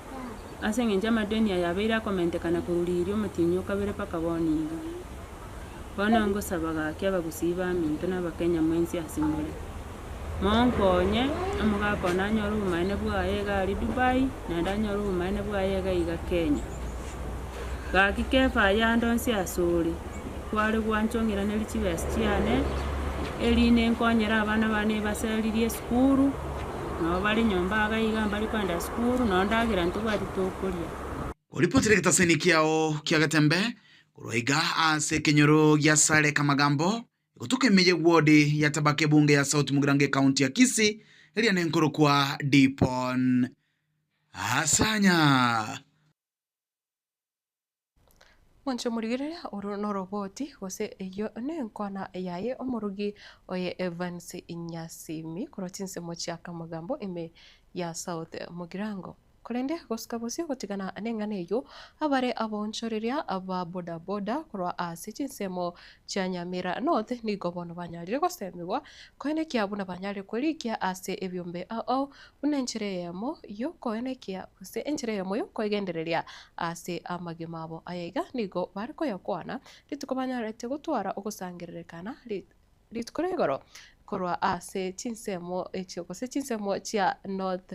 ase eng'encho amadeni aya abeire akomentekana korwa riria omotienyi o kabere mpaka bono iga. Bono ngosaba gaki abagusii baminto na abakenya mwensi ase more, monkonye omogaka one anyore obomaene bwaye iga aria Dubai, naende anyore obomaene bwaye iga iga Kenya. Gaki kefa aye ande onsi asore, kware gwancha ong'iranerie chibesa chiane, erinde nkonyere abana bane baseririe esukuru, nabo bare nyomba iga iga mbari kogenda esukuru, nonye ndagera ntobwati tokoria. Oripotire egetaseni kiao kia Getembe Korwa iga ase ekenyoro gia Saleka Magambo, egotuka ime y'ewodi ya Tabaka ebunge ya South Mugirango ekaunti ya Kisii, eria nenkorokwa Dipon Asanya. Mwanche omorigereria oro noroboti gose eyio nenkwana yaye omorugi oye Evans Nyasimi korwa chinsemo chia Kamagambo ime ya South Mugirango. Korende gosuka bosio gotigana neng'ana eyio, abare abaonchoreria ba bodaboda korwa ase chinsemo chia Nyamira North nigo bono banyarire gosemigwa koenekia buna banyare kwerikia ase ebiombe ao ao buna enchera eyemo yokoenekia gose enchera eyemo yokoegendereria ase amagima abo. Aya iga nigo bare koyakwana rituko banyarete gotwara ogosangererekana rituko ria igoro korwa ase chinsemo echio gose chinsemo chia North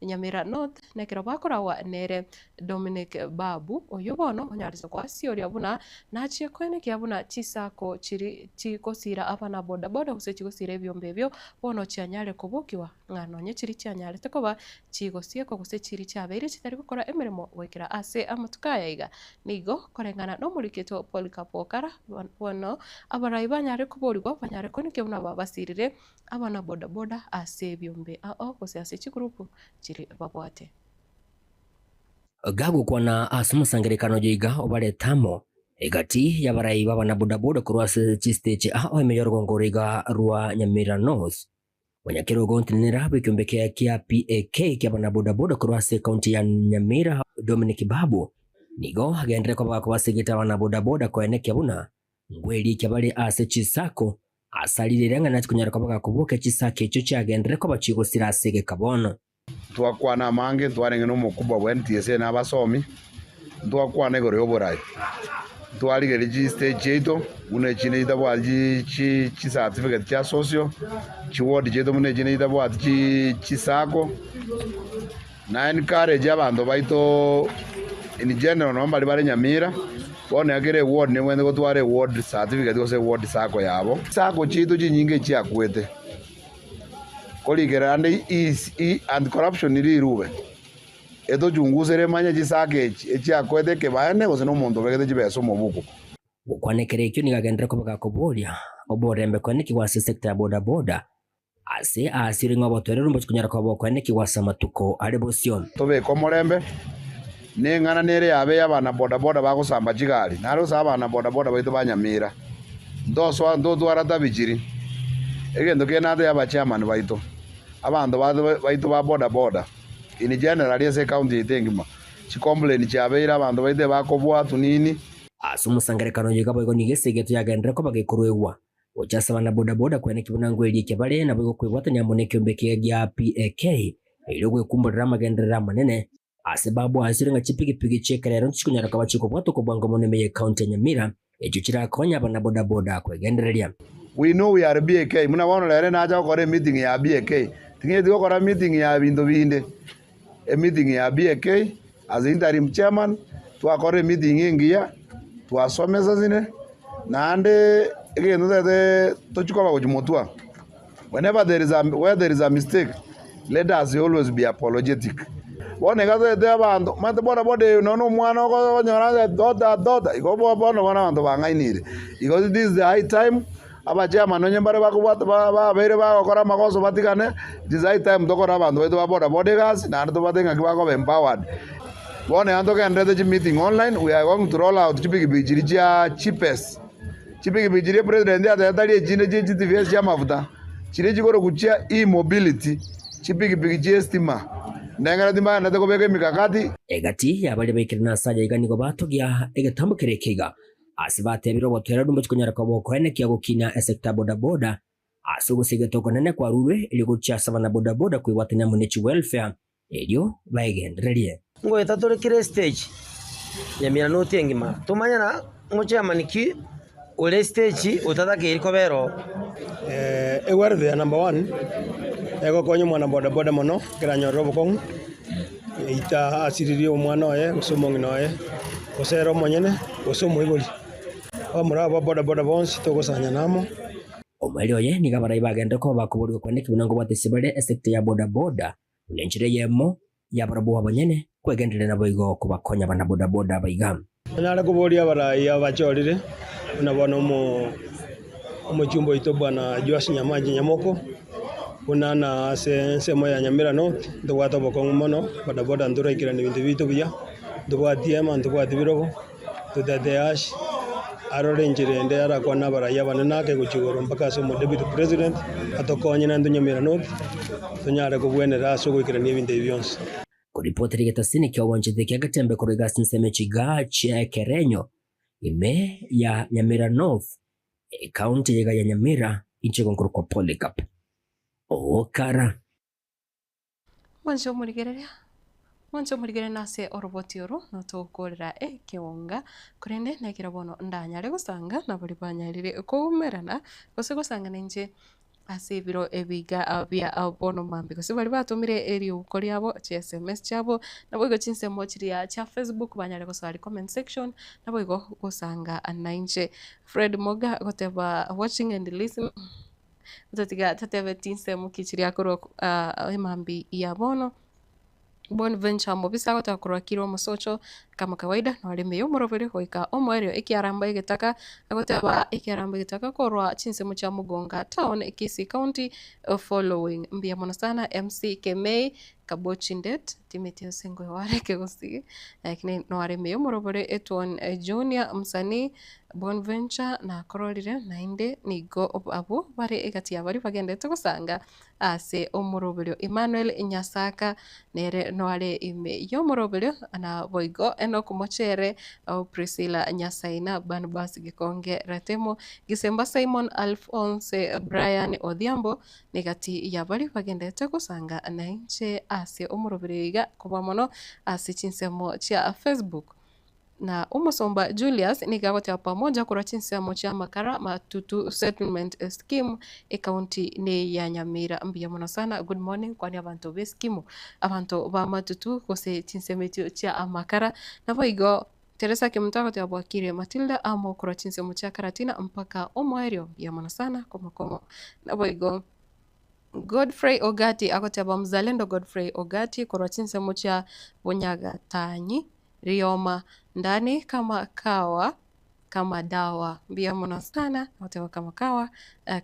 Nyamira North nekero bakoragwa nere Dominic Babu oyio bono onyarete koasioria buna nachie koenekia buna chisako chiri chigosira abana bodaboda gose chigosira ebiombe ebio bono chianyare kobokiwa ng'a nonye chiri chianyarete koba chigosiekwa gose chiri chiabeire chitari gokora emeremo goikera ase amatuko aya iga. Nigo koreng'ana nomorikito Polycarp Okara bono abarai banyare koborigwa banyare koenekia buna babasirire abana bodaboda ase ebiombe ao gose ase chigurupu chiri babwate. Gagokwana ase omosangererekano oyo iga obarete amo egati y'abarai b'abanabodaboda korwa ase chisteji ao ime y'orogongo oro iga rwa Nyamira North. Monyakerogo ntenenera bw'ekeombe kia kia PAK ki'abanabodaboda korwa ase ekaunti ya Nyamira Dominic Babu nigo agenderere koba gakobasegete abanabodaboda koenekia buna ngwerikia bare ase chisako ase aria riria ng'a nachikonyara koba gakobokia chisako echio chiagenderere koba chigosira ase egeka bono. Ntwakwana amange, ntwarenge nomokubwa bwa NTSA na abasomi, ntwakwana igoro y'oborai, ntwarigereria chistage chiaito buna echinde chitabwati chi chicertificate chia socio, chiward chiaito buna echinde chitabwati chi chisacco, na encourage abanto baito in general nonye baria bare Nyamira, bono iga kera eward nebwenerete gotwara eward certificate gose eward sacco yabo. Chisacco chiaito chinyinge chiakwete. Korikera ande anti corruption rirube etochungusere emanye chisaka echi echiakoete ekebaene gose nomonto obegete chibesa omobuko. Gokwana ekero ekio nigo agenderere koba gakoboria oborembe koenekigwa ase sector ya boda boda ase aasire ng'a obotoereru mbochi konyara koba bokoenekigwa ase amatuko are bosio. Tobeke omorembe, neng'ana nere yabe y'abana boda boda bagosamba chigari, nare gose abana boda boda baito ba Nyamira. Ntosoa ntotwara tabichiri. Egento kende natebie abachairman baito, abanto baito ba boda boda in general ase ecounty yaito engima, chicomplain chiabeire abanto baito ebakobwatwa nini. Ase omosangererekano oyo iga boigo nigo esegeto yagenderere koba gekoruegwa gocha ase abana boda boda koeneki buna ngwerikia bare naboigo kwebwatania amo nekeombe kiaye gia PAK erio gwekumborera amagenderero amanene Ase babwansire ng'a chipigipigi chi'ekerero ntichikonyara koba chikobwatwa kobwango mono ime y'ecounty ya Nyamira, echio chirakonye abanabodaboda kwegendereria. We know we are BAK, buna bono rero nacha gokora emeeting ya BAK, ting'eti gokora meeting ya binto binde, emeeting ya BAK as interim chairman, twakora emeeting engiya, twasomesasine, naende egento totagete tochie koba gochia motwe, whenever there is a where there is a mistake, let us always be apologetic. Bono iga toete abanto, omanyete boda boda eye nonya omwana okonyora ng'a dota dota, igo bono bono abanto bang'ainire. Igo this is the high time, abachairman onye mbare bakobwata babeire bagokora amagoso batigane, it is high time tokore abanto baito ba boda boda egasi naende tobate ng'aki bakoba empowered. Bono iga ntogendererete chimeeting online, we are going to roll out chipikipiki chiria chia cheapest. Chipikipiki chiria president atebete tari echinde chie chiTVS chi'amafuta, chiria chikorokwa chia e-mobility, chipikipiki chi'estima. Ndengera timbagenderete kobeka emikakati. Egati y'abaria baikire nase aya iga nigo batogia egetambo keria ekeiga, ase batebire obotoereru mbochie konyara koba okoenekia gokina esecta ya bodaboda ase ogosegeta okonene kwarurwe erio gochia ase abanabodaboda kwebwatania amo ne chiwelfare erio baegendererie. Ngoeta tore kera estage, Nyamira noti engima, tomanye na ngochairman ki ore estage otatakeiri kobera oo. Ewelfare number one, egokonya omwana bodaboda mono ekero anyorire obokong'u, eita asiririe omwana oye gose omong'ina oye, gose ere omonyene, gose omoibori. Abamura aba ba bodaboda bonsi togosanyana amo. Omoerio oye nigo abarai bagenderere koba bakoborigwa kweneki buna ngobwatisia bare esecta ya bodaboda buna enchera eyemo y'abarabwo abanyene kwegendereria naboigo kobakonya abanabodaboda abaiga. Nare koboria abarai abachorire, buna bono omochumba oito Bwana Joash Nyamache Nyamoko, buna na ase ensemo ya Nyamira North, ntobwate obokong'u mono, bodaboda ntoraikeranie ebinto biaito buya, ntobwati ema, ntobwati birogo. Totete Ash arore enchera ende arakwane abarai abanene ake gochia igoro mpaka ase omodeputy president atokonye naende Nyamira North tonyare kobwenera ase ogoikerania ebinto ebi bionsi. Koripoti rigetasini ki'obwanchete kia Getembe korwa iga ase ensemo echiga chia Ekerenyo ime ya Nyamira North, ekaunti eyeiga ya Nyamira, inche igo nkorokwa Polycarp Okara. Mwanche omorigereria, mwanche omorigereria nase oroboti oro notogokorera ekeonga, korende nekero bono ndanyare gosanga na baria banyarire koumerana gose gosanga nainche ase ebiro ebiga bia bono mambia, gose baria batomire eriuko riabo, chi sms chiabo, naboigo chinsemo chiria chia Facebook banyare gosoa aria comment section, naboigo gosanga nainche. Fred Moga agoteba watching and listening. Totatiga totebeti ensemo ki chiria korwa emambia ya bono, Bonaventure Mobisa agoteba korwa Kira omosocho, Kama kawaida noreme y'omoroberi goika omoerio ekiaramba egetaka agoteba ekiaramba egetaka korwa chinsemo chia Mugonga town Kisii county following mbuya mono sana MC Kemei Kabochindet timeti ase ngoyo wareke gosii lakini noreme y'omorobori Etwon Junior msanii Bonventure nakororire naende nigo abwo bare egati ya baria bagendete gosanga ase omoroberio. Emmanuel Nyasaka nere noare ime y'omoroberio naboigo Enock Mochere, Priscilla Nyasaina, Barnabas Gekonge Ratemo, Gisemba Simon Alphonse, Brian Odhiambo negati ya baria bagendete gosanga nainche ase omoroberio iga kobua mono ase chinsemo chia Facebook. Na omosomba Julius nigo agoteba pamoja korwa chinsemo chia Makara Matutu Settlement Scheme ecounty ne ya Nyamira. Mbuya mono sana, good morning kwani abanto be skimu, abanto ba Matutu gose chinsemo echio chia Amakara. Naboigo Teresa Kemunto agoteba bwakire Matilda amo korwa chinsemo chia Karatina mpaka omoerio. Mbuya mono sana komokomo. Naboigo Godfrey Ogati agoteba Mzalendo Godfrey Ogati korwa chinsemo chia Bunyagatanyi Rioma ndani kama kawa kama dawa mbuya mono sana goteba kama kawa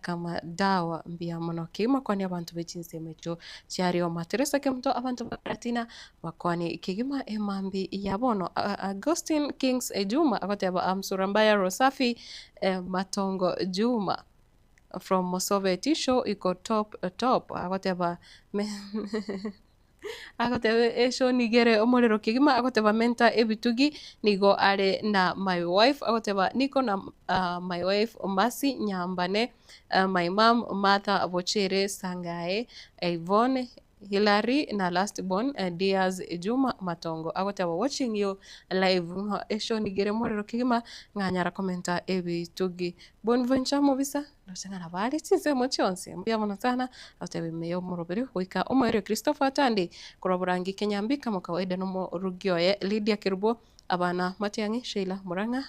kama dawa mbuya mono kegima kwani abanto be chinsemo echio chia Rioma Teresa Kemunto abanto ba Karatina bakwani kegima emambi ya bono Augustine Kings Juma agoteba am sura mbaya Rosafi Matongo Juma from Mosobe Tisho iko top top agoteba Agoteba esho nigo ere omorero kegima, agoteba menta ebitugi nigo are na my wife, agoteba niko na my wife Mercy Nyambane, my mum Martha Bochere Sangae, Yvonne, Hillary na last born Diaz Juma Matongo. Agoteba watching you live ng'a esho nigo ere omorero kegima ng'anyara komenta ebitugi. Bonventure mobisa. Ndoche ng'a nabo are chinsemo chionsi. Mbuya mono sana, agoteba ime y'omoroberi goika omoerio Christopher Atandi korwa Borangi Kenyambi kama kawaida nomorugi oye Lydia Kerubo, abana Matiang'i, Sheila Murang'a,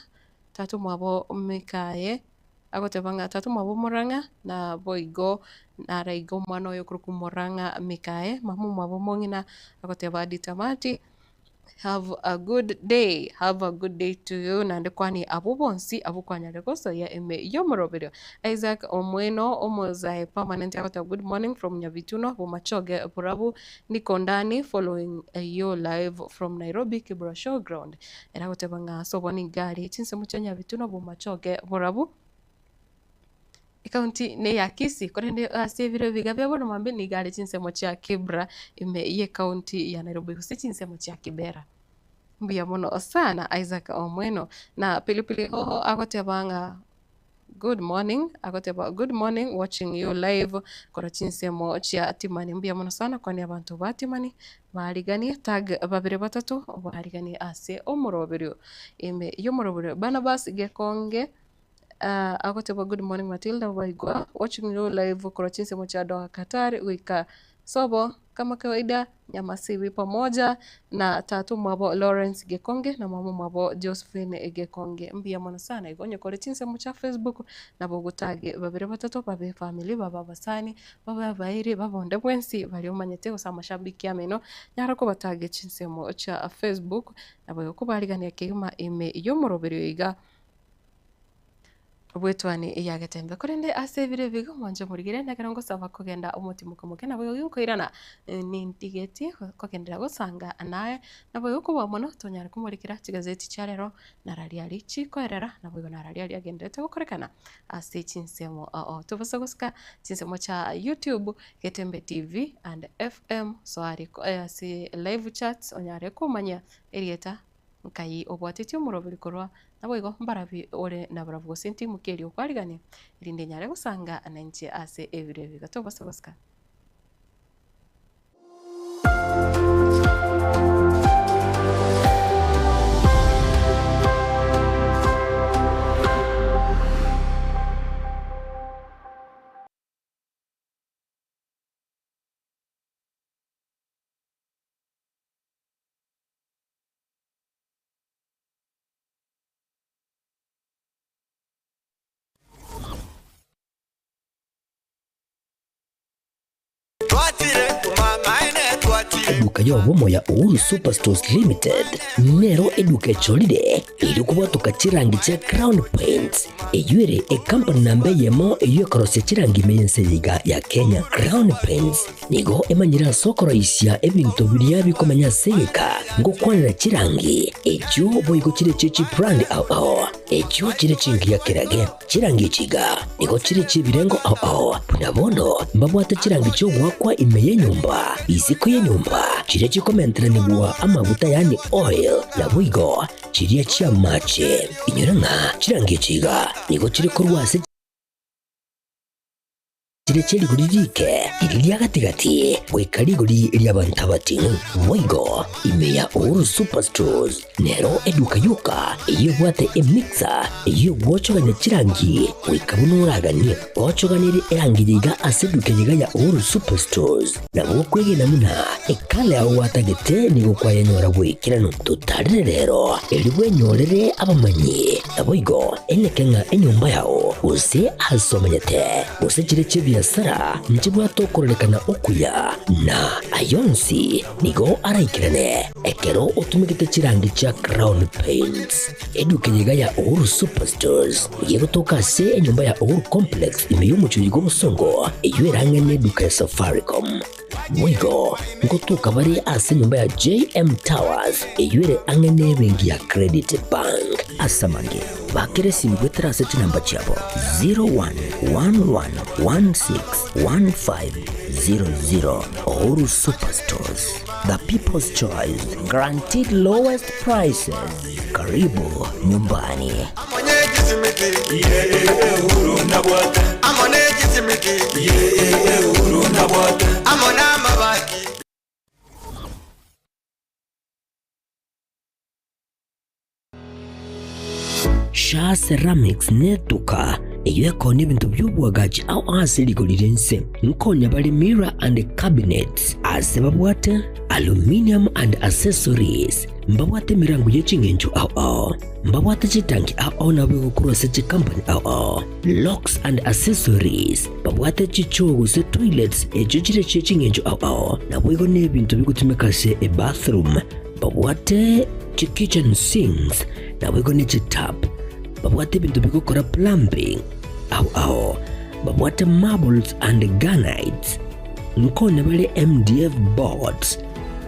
tata omwabo Mikaye, agoteba ng'a tata omwabo Murang'a naboigo naraiga omwana oye okorokwa Murang'a Mikaye, mama omwabo omong'ina agoteba Ditamati. Have a good day, have a good day to you naende kwani abwo bonsi abwo kwanyarire gosoyia ime y'omoroberio. Isaac Omweno omozae permanent agoteba good morning from Nyabituno Bomachoge Borabu niko ndani following you live from Nairobi Kibra showground. Ere agoteba ng'a ase obwo nigo are chinsemo chia Nyabituno Bomachoge Borabu. Ekaunti neya Kisii, korende ase ebiro ebiga bia bono mambia nigo are chinsemo chia Kibra ime y'ekaunti ya Nairobi gose chinsemo chia Kibera. Mbuya mono sana Isaac Omweno. Na Pilipili Hoho agoteba ng'a good morning, agoteba good morning watching you live korwa chinsemo chia Timani. Mbuya mono sana kwani abanto ba Timani bariganie tag babere batato bariganie ase omoroberio ime y'omoroberio. Barnabas Gekonge. Agoteba good morning Matilda Waigwa watching you live korwa chinsemo chia Doha Qatar goika sobo kama kawaida Nyamasibi pamoja na tata omwabo Lawrence Gekonge na mama omwabo Josephine Gekonge mbuya mono sana igo onye kore chinsemo chia Facebook nabo ogotage babere batato babe efamily babe abasani babe abairi babe onde bwensi baria omanyete gose amashabiki amino nyara kobatage chinsemo chia Facebook nabo igo kobarigania kegima ime y'omoroberio iga. Bw'etuani ya Getembe. Korende ase ebiro ebi iga omwanche omorigere, nekero ngosaba kogenda omotimoke omoke, naboigo ginkoirana nintigetie kogenderera gosanga naye, naboigo kobua mono tonyare komorekera chigazeti chia rero nararia aria chikoerera, naboigo nararia aria agendererete gokorekana ase chinsemo ao. Tobasa gosika chinsemo chia YouTube, Getembe TV and FM, soa aria ase live chats onyare komanya erieta. Nkai obwatetie omoroberi korwa, naboigo mbarabi ore nabarabwo gose ntimokie erio okwarigania, erinde nyare gosanga nainche ase ebiro ebi. Gatobasa gosika. Eduka y'obomo ya Uhuru Superstores Limited nero eduka echorire erio kobwatoka chirangi chia Crown Paints, eyio ere ekampani namba eyemo eyio ekorosia chirangi ime y'ense eye iga ya Kenya. Crown Paints nigo emanyire ase okoroisia ebinto biria bikomenya ase egeka ngokwanera chirangi echio boigo chire chie chibrand ao ao echio chire chingiya kerage. Chirangi echi iga nigo chire chi'ebirengo ao ao, buna bono mbabwate chirangi chi'ogoakwa ime y'enyomba, isiko y'enyomba, chiria chikomenteranigwa amaguta yaani oil, naboigo chiria chi'amache. Inyora ng'a chirangi echi iga nigo chire korwa ase Chire chie rigori riike, riria ria gati-gati, goika rigori ri'abanto abating'u. Boigo, ime ya Uhuru Superstores nero eduka yoka eyio ebwate emixer eyio egwochogania chirangi goika buna oraganie. Gochoganerie erangi eye iga ase eduka eye iga ya Uhuru Superstores, nabo okwegena buna ekala yao gwatagete nigo kwayenyora goikeranu. Totarere rero erio bwenyorere abamanyi. Naboigo eneke ng'a enyomba yao, gose aase omenyete, gose chire chi'ebiasara nchibwate okororekana okuya, na ayio onsi nigo araikerane ekero otumegete chirangi chia Crown Paints. Eduka eye iga ya Uhuru Superstores nigo egotoka ase enyomba ya Uhuru Complex ime y'omochie oyo bw'obosongo, eyio erang'e neduka ya Safaricom. Boigo ngotoka bare ase enyomba ya JM Towers eyio ere ang'e nebenki ya Credit Bank. Ase amange, bakera esimi goetera ase chinamba chiabo 0111161500. Uhuru Superstores, the people's choice, guaranteed lowest prices. Karibu nyumbani. Shaa Ceramics netuka eyio ekonia ebinto bi'oboagachi ao ase rigori ri'ense. Nkonya bare mirror and cabinets ase babwate aluminium and accessories. Mbabwate emerango ye ching'encho ao ao. Mbabwate chitanki ao ao nabo egokorwa ase chikampani ao ao. Locks and accessories. Babwate chichoo gose toilets echio chire chie ching'encho ao ao. Naboigo nebinto bigotumeka ase ebathroom. Babwate chikitchen sinks naboigo ne chitap. Babwate ebinto bigokora plumbing ao ao. Babwate marbles and granites. Nkonya bare MDF boards.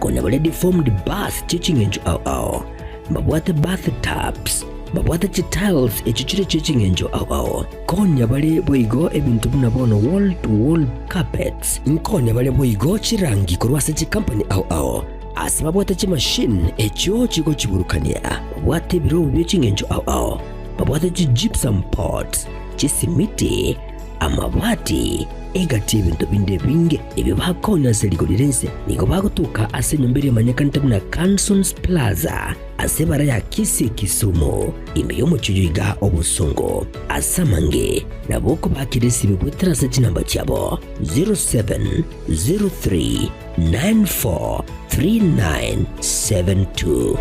Konya bare deformed bath chie ching'encho ao ao. Mbabwate bath tubs. Babwate chitiles echio chire chie ching'encho ao ao. Konya bare boigo ebinto buna bono wall to wall carpets. Nkonya bare boigo chirangi korwa ase chikampani ao ao. Ase babwate chimashini echio chigochiburukania. Babwate ebirobu bie ching'encho ao ao. Babwate chigypsum pots, chisimiti, amabati, egati y'ebinto binde ebinge ebio bakonya ase rigori ri'ense. Nigo bagotoka ase enyomba eria emanyekanete buna Cansons Plaza ase ebara ya Kisii Kisumu, ime y'omochie oyo iga obosongo. Ase amange nabo okobakera esibe goetera ase chinamba chiabo 0703 943972.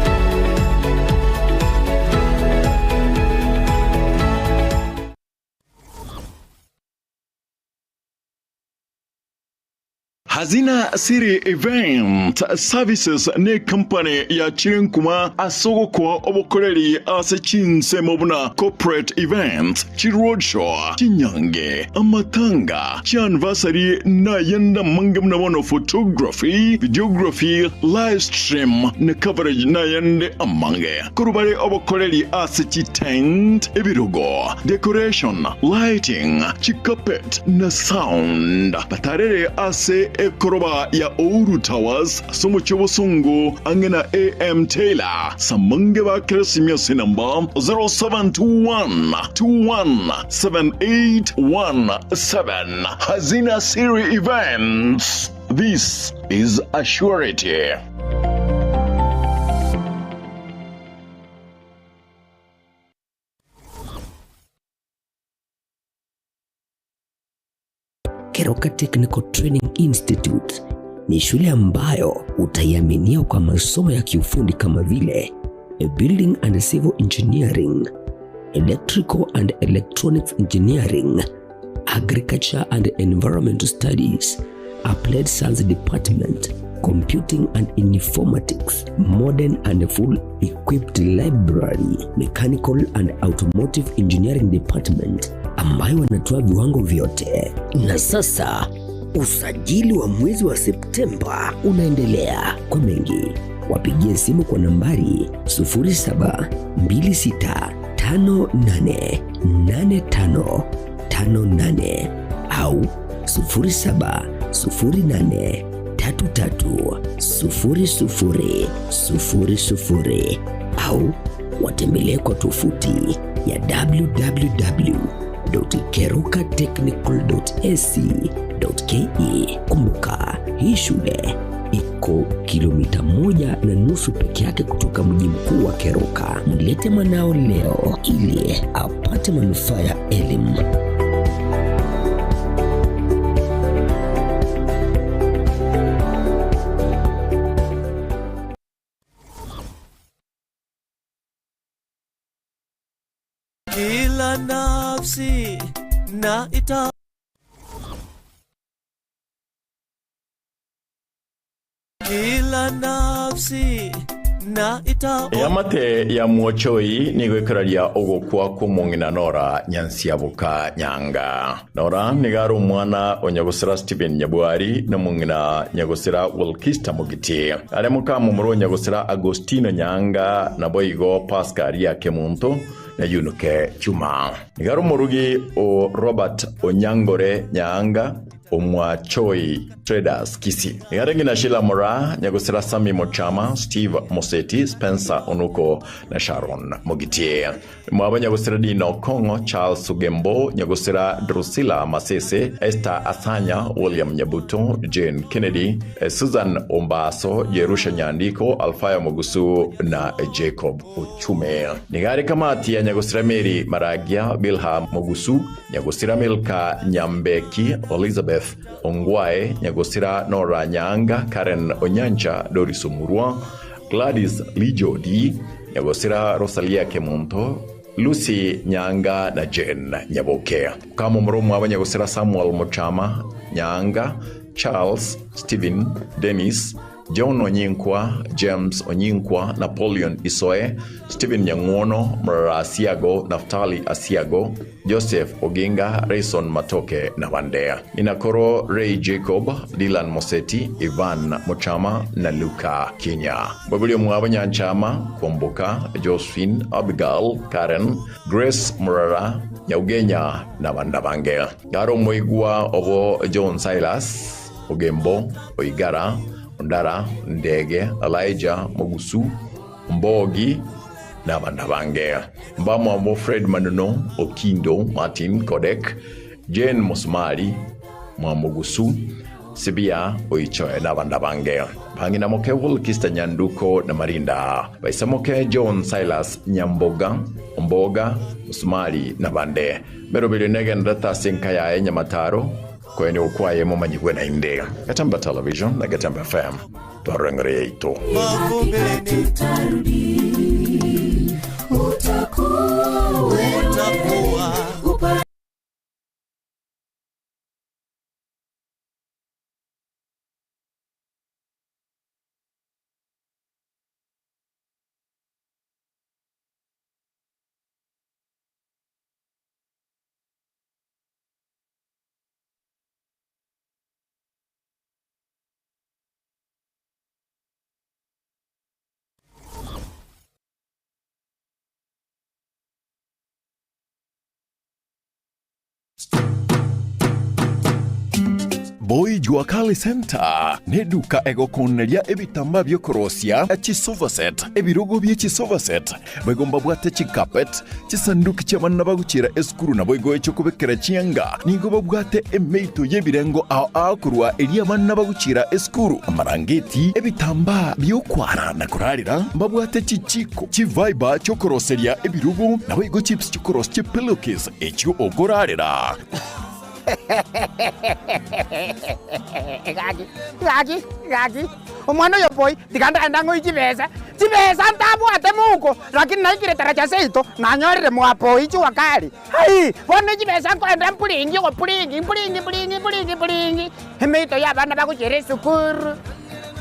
Hazina City Event Services necompany yachire nkuma ase ogokoa obokoreri ase chinsemo buna corporate events, chiroadshow, chinyange, amatanga, chianniversary nayende amange buna bono photography, videography, live stream na coverage nayende amange. Korwa bare obokoreri ase chitent, ebirogo, decoration, lighting, chicarpet, na sound. Batarere ase ekoroba ya Ouru Towers ase omochie obosongo ang'e na AM Taylor. Samange bakere esimia ase enamba 0721 21 7817. Hazina Siri Events. This is a surety. Keroka Technical Training Institute ni shule ambayo utaiaminia kwa masomo ya kiufundi kama vile Building and Civil Engineering, Electrical and Electronics Engineering, Agriculture and Environmental Studies, Applied Science Department, Computing and Informatics, Modern and Full Equipped Library, Mechanical and Automotive Engineering Department ambayo wanatoa viwango vyote. Na sasa usajili wa mwezi wa Septemba unaendelea. Kwa mengi wapigie simu kwa nambari 0726588558 au 0708330000 au watembelee kwa tovuti ya www.kerukatechnical.ac.ke. Kumbuka, hii shule iko kilomita 1.5 peke yake kutoka mji mkuu wa Keruka. Mlete mwanao leo ili apate manufaa ya elimu. Kila nafsi na ita Kila nafsi na ita Eamate ya Mwochoi nigo ekoraria ogokwa kw'omong'ina Nora Nyansiaboka Nyanga. Nora nigo are omwana o Nyagosira Stephen Nyabwari na omong'ina Nyagosira Wilkista Mogiti. Are mokamomura o Nyagosira Agostino Nyanga naboigo Pascal Kemunto na Yunuke Chuma. Nigo are omorugi o Robert Onyangore Nyanga Omwachoi Traders Kisii. Nigo are ng'ina Sheila Mora, Nyagosira Sami Mochama, Steve Moseti, Spencer Onuko na Sharon Mogitie. Mwabo Nyagosira Dino Kongo, Charles Ugembo, Nyagosira Drusilla Masese, Esther Asanya, William Nyabuto, Jane Kennedy, Susan Ombaso, Jerusha Nyandiko, Alfaya Mogusu na Jacob Uchume. Nigo are kamati ya Nyagosira Mary Maragia, Bilha Mogusu, Nyagosira Milka Nyambeki, Elizabeth Ongwae, Nyagosira Nora Nyanga, Karen Onyancha, Doris Omurwa, Gladys Lijodi, Nyagosira Rosalia Kemunto, Lucy Nyanga na Jane Nyaboke. Kamo mromo aba Nyagosira Samuel Mochama Nyanga, Charles, Stephen, Dennis, John Onyinkwa, James Onyinkwa, Napoleon Isoe, Stephen Nyang'uono, Mrara Asiago, Naftali Asiago, Joseph Oginga, Rayson Matoke na Wandea. Ninakoro Ray Jacob, Dylan Moseti, Ivan Mochama na Luka Kenya. Babulio mwabo Nyanchama, Kwamboka, Josephine, Abigail, Karen, Grace Murara, Nyaugenya na Bandabange. Garo Moigwa obo John Silas, Ogembo, Oigara, Ondara, Ndege, Elijah, Mogusu, Mbogi na Bandabange. Mbamwambo Fred Manuno, Okindo, Martin Kodek, Jane Mosmari, Mwamogusu, Sibia Oichoe na Bandabange. Pangina moke Wilkista Nyanduko na Marinda. Baisamoke John Silas Nyamboga, Mboga, Musmari na Bande. Merobili negen rata sinkaya Nyamataro, kweni ukwaye mumanyigwe na inde. Gatemba Television na Gatemba FM. Twarengere yaito. Utakuwa wewe Boy Jua Kali Center nĩ nduka egũkũneria ebitamba by'okorosia echisofaset ebirogo by'echisofaset boigo mbabwate chicarpet chisanduki chi'abanna bagochira esukuru nabo igo echokobekera chianga nigo babwate emeito y'ebirengo ao ao korwa eri abanna bagochira esukuru amarangeti ebitamba by'okwara na korarera mbabwate chichiko chivaiba chiokoroseria ebirogo nabo igo chips chikorosia chipillowcase echio okorarera. Gaki, gaki, gaki. Omwana oyo boy, tiga ndanga ng'oi chibesa. Chibesa ntabwate muko, lakini naikire taracha seito, nanyorire mwapoi jua kali. Hai, bono chibesa nkoenda mpulingi go pulingi, mpulingi, mpulingi, mpulingi, mpulingi. Emeito ya abana bagochera esukuru.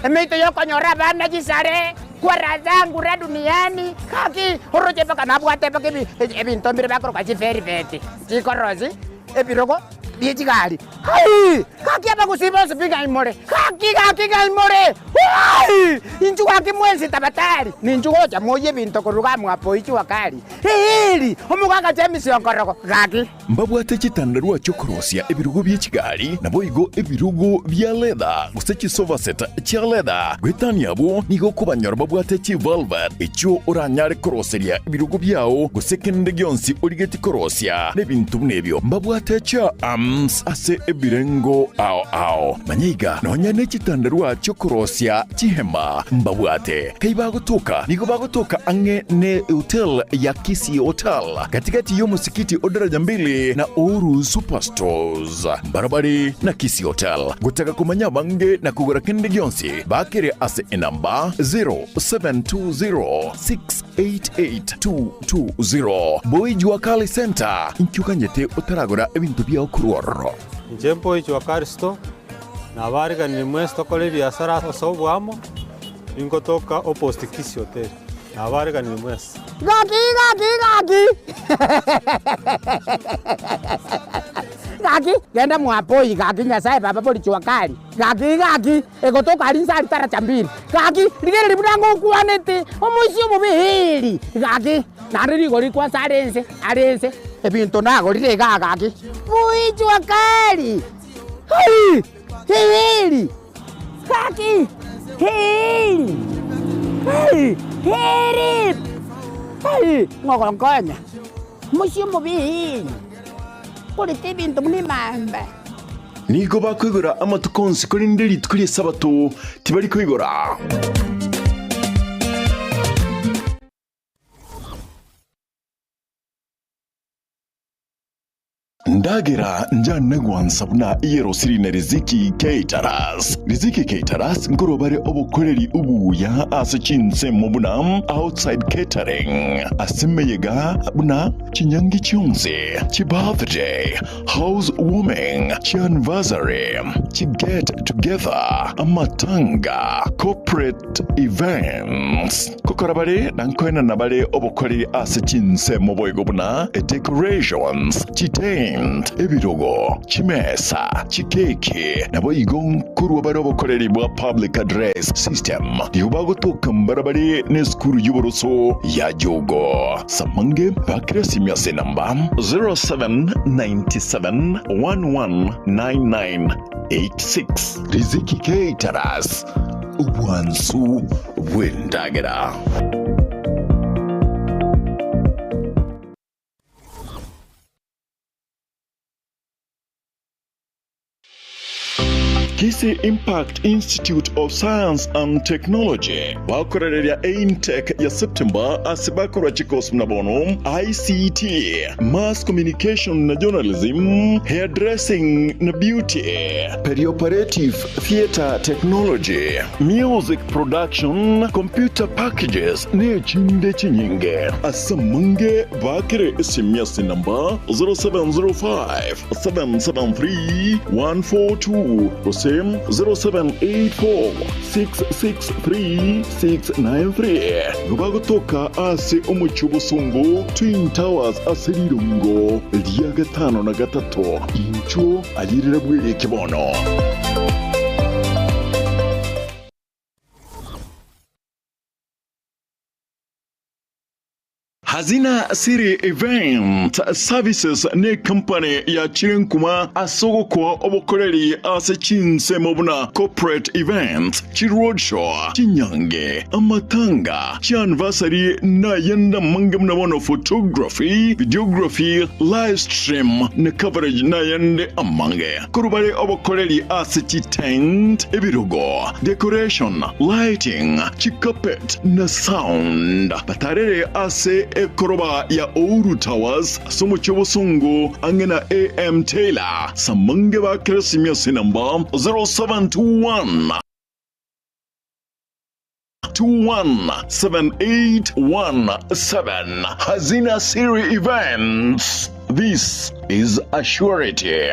Emeito y'okonyora abana chisare, kwarazangura duniani, gaki oroche mpaka nabwate mpaka ebinto mbire bakoroka chivelveti, chikorosi, ebirogo bie chigari. Aii! Gaki abagusii bonsi pi ng'ai more? Gaki gaki ng'ai more? Aii! Inchuo gaki mwensi tabatari, ninchuo gocha moyie ebinto korwa igaa mwapo ichua kari. Eeri! Omogaka James Onkorogo, gaki. Mbabwate chitandarua chi'okorosia ebirogo bie chigari, naboigo ebirogo bia leather, gose chisofa set chia leather. Goetania abwo, nigo okobanyora babwate chivelvet, echio oranyare koroseria ebirogo biao, gose kende gionsi origetie korosia, na ebinto buna ebio. Mbabwate chiarms ase ebirengo ao ao. Manya iga, nonya ne chitandarua chi'okorosia chihema mbabwate. Kai bagotoka, nigo bagotoka ang'e ne hotel ya Kisii Hotel, gati-gati y'omosikiti o Daraja Mbili na Uhuru Superstores. Mbarabare na Kisii Hotel. Gotaka komanya abange na kogora kende gionsi, bakere ase enamba 0720688220. Boy Jua Kali Centre, inki oganyete otaragora ebinto biao korwa ororo? Inche Boy Jua Kali Store, nabariganirie mwensi tokore ebiasara ase oboamo. Ningotoka opposite Kisii Hotel. Nabareganire mwensi. Gaki gaki gaki gaki genda mwapoi gaki nyasaye baba bori jua kali gaki gaki egotoka aria inse aria taracha mbili gaki rigereria buna ngokwanete omoisia omobe heri gaki naende rigori kwansa are inse are inse ebinto nagorire igaa gaki bui jua kali hai heri. Gaki! Heri! Heri! Heri! Heri! Ng'ogonkonya, omochie omobe heri, korete ebinto buna emamba. Nigo bakoigora amatuko onsi, korende rituko ri'Esabato tibari koigora. Ndagera njane gwansa buna eyerosiri na Riziki Caterers. Riziki Caterers nkorwa bare obokoreri obuya ase chinsemo buna outside catering, ase emeyega buna chinyangi chionsi, chibirthday, house warming, chianniversary, chiget together, amatanga, corporate events. Gokora bare na nkoenana bare obokoreri ase chinsemo boigo buna decorations, chitent, ebirogo, chimesa, chikeki, naboigo nkorwa bare obokoreri bwa public address system. Nigo bagotoka mbarabare nesukuru y'oboroso ya Jogo. Samange bakire esimi ase enamba 0797 119986. Riziki Caterers. Obwansu bw'endagera. Kisii Impact Institute of Science and Technology bakorereria eintake ya September ase bakorwa chikosi buna bono ICT, Mass Communication na Journalism, Hairdressing na Beauty, Perioperative Theatre Technology, Music Production, Computer Packages na echinde chinyinge. Ase amange baakere esimi ase enamba 0705 773 142 gose 0784 663 693. Nigo bagotoka ase omochie obosongo Twin Towers ase rirongo ria gatano na gatato. Inchuo ayerera bwereke bono. Hazina City Event Services ne company yachire nkuma ase ogokoa obokoreri ase chinsemo buna corporate events, chiroadshow, chinyange, amatanga, chianniversary na ayande amange buna bono photography, videography, live stream na coverage na ayande amange. Korwa bare obokoreri ase chitent, ebirogo, decoration, lighting, chicarpet na sound. Batarere ase ekoroba ya Ouru Towers ase omochie obosongo ang'e na AM Taylor. Samange bakere esimi ase enamba 0721 217817 Hazina Siri Events. This is a surety.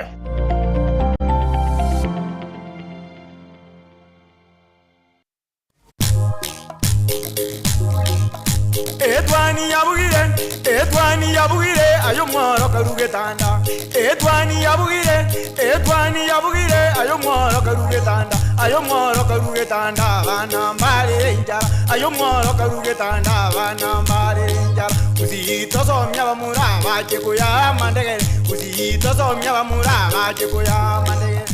Etwani yabugire aye omworo karu getanda Etwani yabugire etwani yabugire aye omworo karu getanda Aye omworo karu getanda abana mbarere enchara Aye omworo karu getanda abana mbarere enchara Gusii tosomia abamura bache koya amandegere Gusii tosomia abamura bache koya amandegere.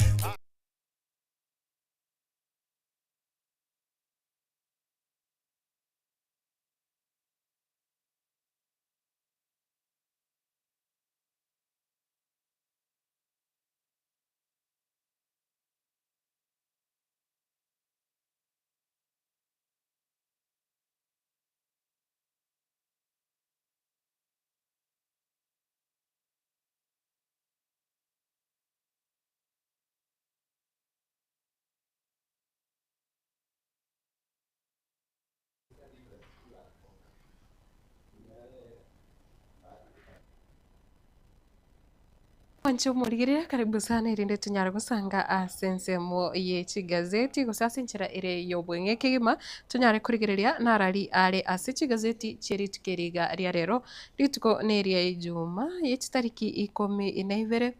Mwanche omorigereria karibu sana erinde tonyare gosanga ase ensemo ye chigazeti gose ase enchera ere y'obweng'e kegima tonyare korigereria narari are ase chigazeti chie rituko eri iga ria rero. Rituko neria ijuma ye chitariki ikomi na ibere.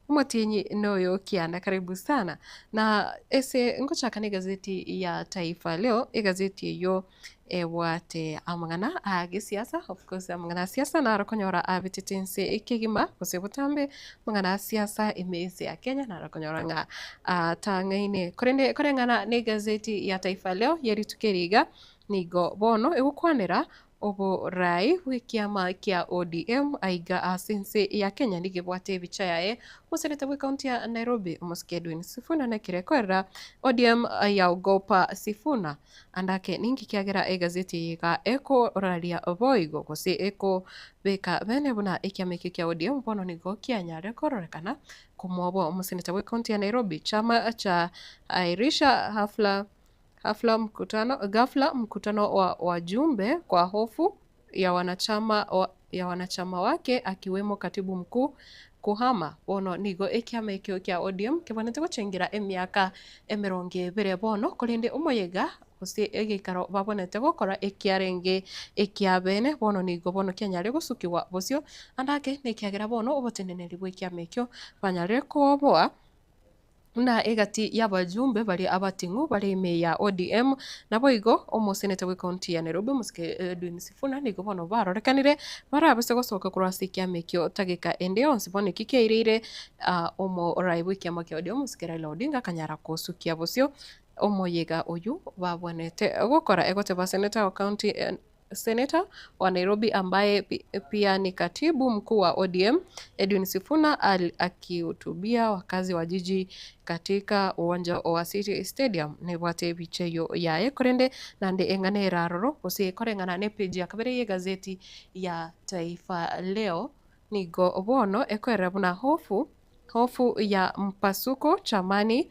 Omotienyi noyo kianda karibu sana. Na ese ngochaka na egazeti ya Taifa Leo, egazeti eyio ebwate amang'ana a gesiasa, of course amang'ana a siasa naro okonyora abetete ense ekegima gose botambe, amang'ana a siasa ime ense ya Kenya naro okonyora ng'a atang'aine. Korende koreng'ana na egazeti ya Taifa Leo ye rituko eri iga, nigo bono egokwanera Oboraai bw'ekiama kia ODM aiga ase ense ya Kenya nigo ebwate ebicha yaye omoseneta bw'ecounty ya Nairobi omosike Edwin Sifuna nekire koerera ODM yaogopa Sifuna ande ake ninki kiagera egazeti eye iga ekoraria boigo gose ekobeka bene buna ekiama ekio kia ODM bono nigo kianyarire kororekana komwoboa omoseneta bw'ecounty ya Nairobi chama cha Airisha hafla Hafla mkutano, ghafla mkutano wa wajumbe kwa hofu ya wanachama, wa, ya wanachama wake akiwemo katibu mkuu kuhama bono nigo ekiama ekio kia ODM kebwanete gochengera emiaka emerongo ebere bono korende omoyega gose egeikaro babwanete gokora ekiarenge ekiabene bono nigo bono kianyare gosukigwa bosio ande ake nekiagera bono oboteneneri bw'ekiama ekio banyarire koboa Buna egati y'abajumbe baria abating'u bare ime ya ODM, naboigo omoseneta bw'ecounty ya Nairobi omosike Edwin Sifuna nigo bono barorekanire barabase gosoka korwa ase ekiama ekio tageka ende yonsi bono eki kiaireire omorai bw'ekiama kia ODM omosike Raila Odinga akanyara kosukia bosio omoyega oyio babwanete gokora egoteba Senator wa county Seneta wa Nairobi ambaye pia ni katibu mkuu wa ODM Edwin Sifuna akihutubia wakazi wa jiji katika uwanja wa City Stadium nebwate ebicha eyio yaye korende naende eng'ana ere aroro gose koreng'ana ne page ya kabere y'egazeti ya Taifa Leo nigo bono ekoerera buna hofu hofu ya mpasuko chamani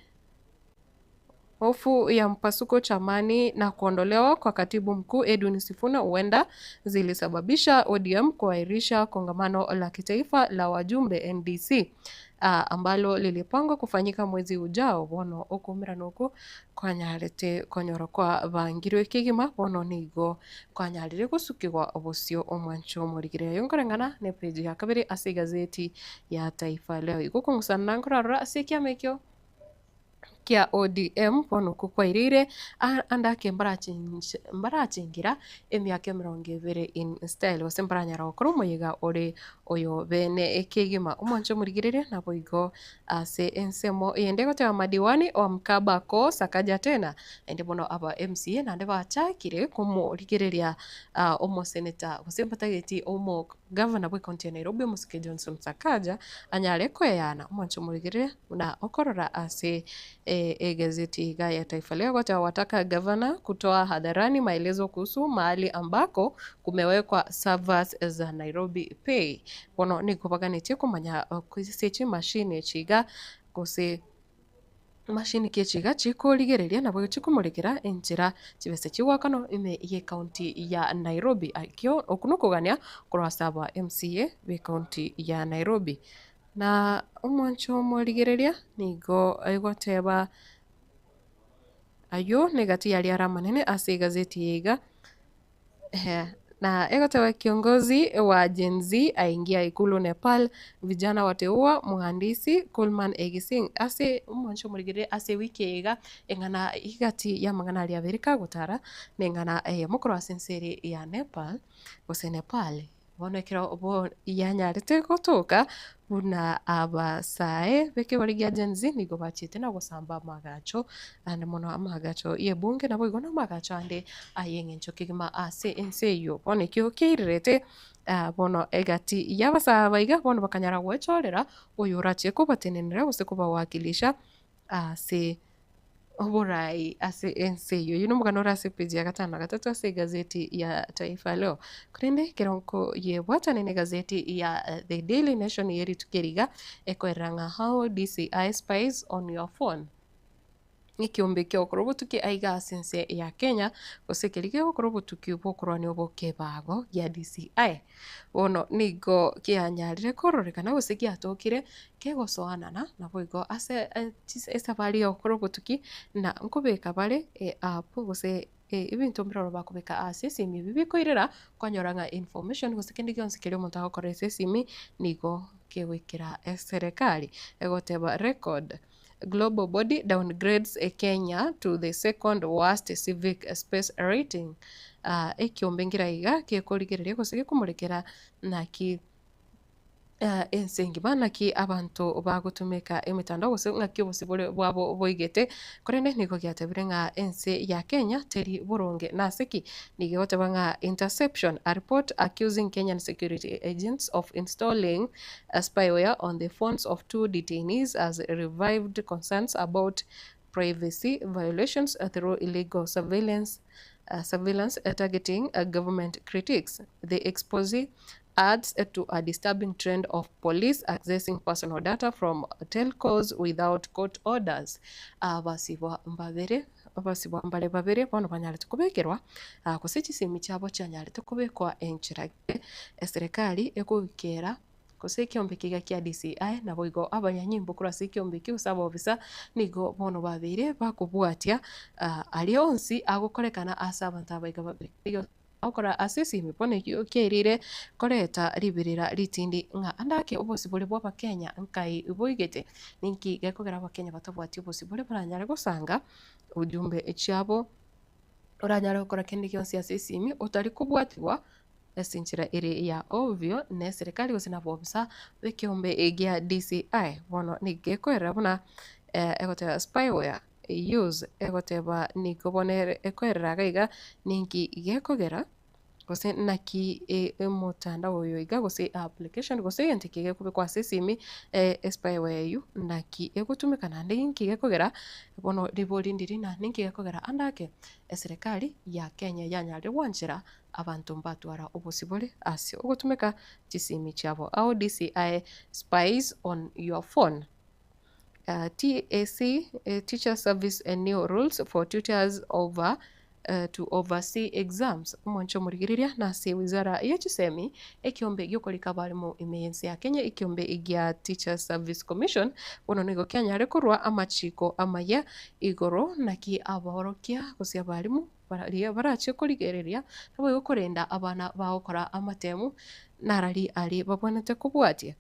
Hofu ya mpasuko chamani na kuondolewa kwa katibu mkuu Edwin Sifuna huenda zilisababisha ODM kuahirisha kongamano la kitaifa la wajumbe NDC ambalo lilipangwa kufanyika mwezi ujao bono okoumera oko kwanyarete konyora kwabangirwe kegima bono nigo kwanyarire gosukigwa obosio omwancho omorigire ayo nkoreng'ana ne page ya kabere ase egazeti ya Taifa Leo. Igo okong'usana nkorarora ase ekiama ekio. kia ODM bono okwo kwaireire ande ake mbarachenchera emiaka emerongo ebere in style gose mbaranyara gokora omoyega ore oyo bene kegima. Omwanche omorigereria naboigo ase ensemo eyende egoteba madiwani wa Mkaba ko Sakaja tena naende bono aba MCA naende bachakire komorigereria omoseneta gose mbatageti omo Gavana bw'ecounty ya Nairobi omosike Johnson Sakaja anyare koeyana omwanche omorigereria buna okorora ase egazeti iga ya Taifa Leo goteba wataka gavana kutoa hadharani maelezo kuhusu mahali ambako kumewekwa servers za Nairobi Pay. Bono nigo baganetie komanya ase chimashini echi iga gose Mashini ki echi iga chikorigereria nabo chikomorekera enchera chibesa chigoakanwa ime y'ecounty ya Nairobi. Ekio okwo nokogania korwa ase aba MCA b'ecounty ya Nairobi. Na omwancho omorigereria nigo egoteba ayio negati yaria are amanene ase egazeti eye iga. Na egoteba kiongozi wa Gen Z aingia ikulu Nepal, vijana wateua mhandisi Kulman Egising ase omwancho omorigereria ase ewiki eye iga eng'ana igati y'amang'ana aria abere kagotara neng'ana eyemo korwa ase ense ere ya Nepal gose Nepal. Bono ekero bo yanyarete gotoka buna abasae b'ekegori gia Gen Z nigo bachiete na gosamba amaagacho ande mono amaagacho y'ebunge naboigo namagacho ande ay'eng'encho kegima ase ense eyio. Bono ekio kiairerete bono egati y'abasae aba iga bono bakanyara goechorera oyorachie kobatenenera gose kobawakilisha ase oborai ase ense eyio. Oyio nomogano ore ase epeji ya gatano na gatato ase egazeti ya Taifa Leo. Korende ekero nkoyebwatania na egazeti ya The Daily Nation ye rituko eri iga, ekoerera ng'a How DCI spies on your phone. Ekiombe ki'ogokora obotuki aiga ase ense ya Kenya, gose keria kegokora obotuki bw'okorwania obokebago gia DCI. Bono nigo kianyarire kororekana gose giatokire kegosoanana, naboigo ase esafari y'ogokora obotuki na nkobeka bare eapp gose ebinto mbiroro bakobeka ase esimi ebi bikoirera kwanyora ng'a information gose kende gionsi keria omonto agokora ase esimi nigo kegoikera eserekari. Egoteba record global body downgrades Kenya to the second worst civic space rating. Ekiombe nkere aiga gekorigereria gose gekomorekera naki ense engima naki abanto bagotumeka emetandao gose ng'aki obosibore bwabo boigete, korende nigo giatebire ng'a ense ya Kenya teri boronge. Nase ki? Nigo egoteba ng'a interception, a report accusing Kenyan security agents of installing spyware on the phones of two detainees has revived concerns about privacy violations through illegal surveillance surveillance targeting government critics. The expose adds to a disturbing trend of police accessing personal data from telcos without court orders. Abasibwa mbabere abasibwa mbare babere bono banyarete kobekerwa gose chisemi chiabo chianyarete kobekwa enchera gete eserekari ekogikera gose ekiombe kiga kia DCI naboigo abanyanyimbo korwa ase ekiombe ekio gose abaofisa nigo bono babeire bakobwatia aria onsi agokorekana ase abanto aba iga babere. Gokora ase esimi bono ekio kiairire koreta riberera ritindi ng'a ande ake obosibore bw'Abakenya nkai boigete. Ninki gekogera Abakenya batabwati obosibore baranyare gosanga ujumbe chiabo oranyare gokora kende gionsi ase esimi otari kobwatigwa ase enchera ere ya ovyo na eserekari gose na abobisa b'ekeombe gia DCI. Bono nigo gekoerera buna egoteba spyware use egoteba nigo bono ere ekoerera iga iga ninki gekogera gose naki omotandao oyo iga gose application gose egento eke gekobekwa ase esimi espyware eywo naki egotumeka naende ninki gekogera bono ribori ndiri na ninki gekogera ande ake eserekari ya Kenya yanyarire gwanchera abanto mbatwara obosibore ase ogotumeka chisimi chiabo. How DCI spies on your phone. TSC, Teacher Service New Rules for Tutors over to Oversee Exams. Omwancho omorigereria nase wizara ye chisemi, ekiombe giokorika abarimu ime y'ense ya Kenya, ekiombe gia Teachers Service Commission, bono nigo kianyare korwa amachiko amaya igoro naki abaorokia gose abarimu baria barachie korigereria naboigo korenda abana bagokora amatemu narari aria babwenerete kobwatia.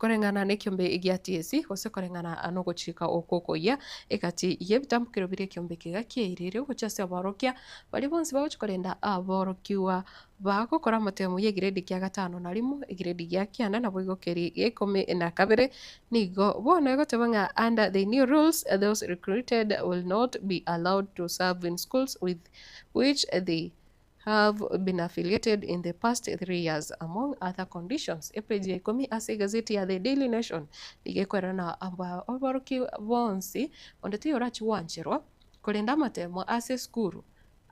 Koreng'ana nekiombe gia TSC, gose koreng'ana nogochika okwo okoyia, egati y'ebitambokero biria ekiombe kiga kiairire gochia ase abaorokia baria bonsi bagochia korenda aborokigwa bagokora amatemo y'egiredi kia gatano na rimo, egiredi gia kianda naboigo keria gia ikomi na kabere, nigo bono egoteba ng'a under the new rules those recruited will not be allowed to serve in schools with which they have been affiliated in the past 3 years among other conditions. Epeji ya ikomi ase egazeti ya The Daily Nation nigo ekoerana abaorokia bonsi onde taiyo orachie gwancherwa korenda amatemo ase esukuru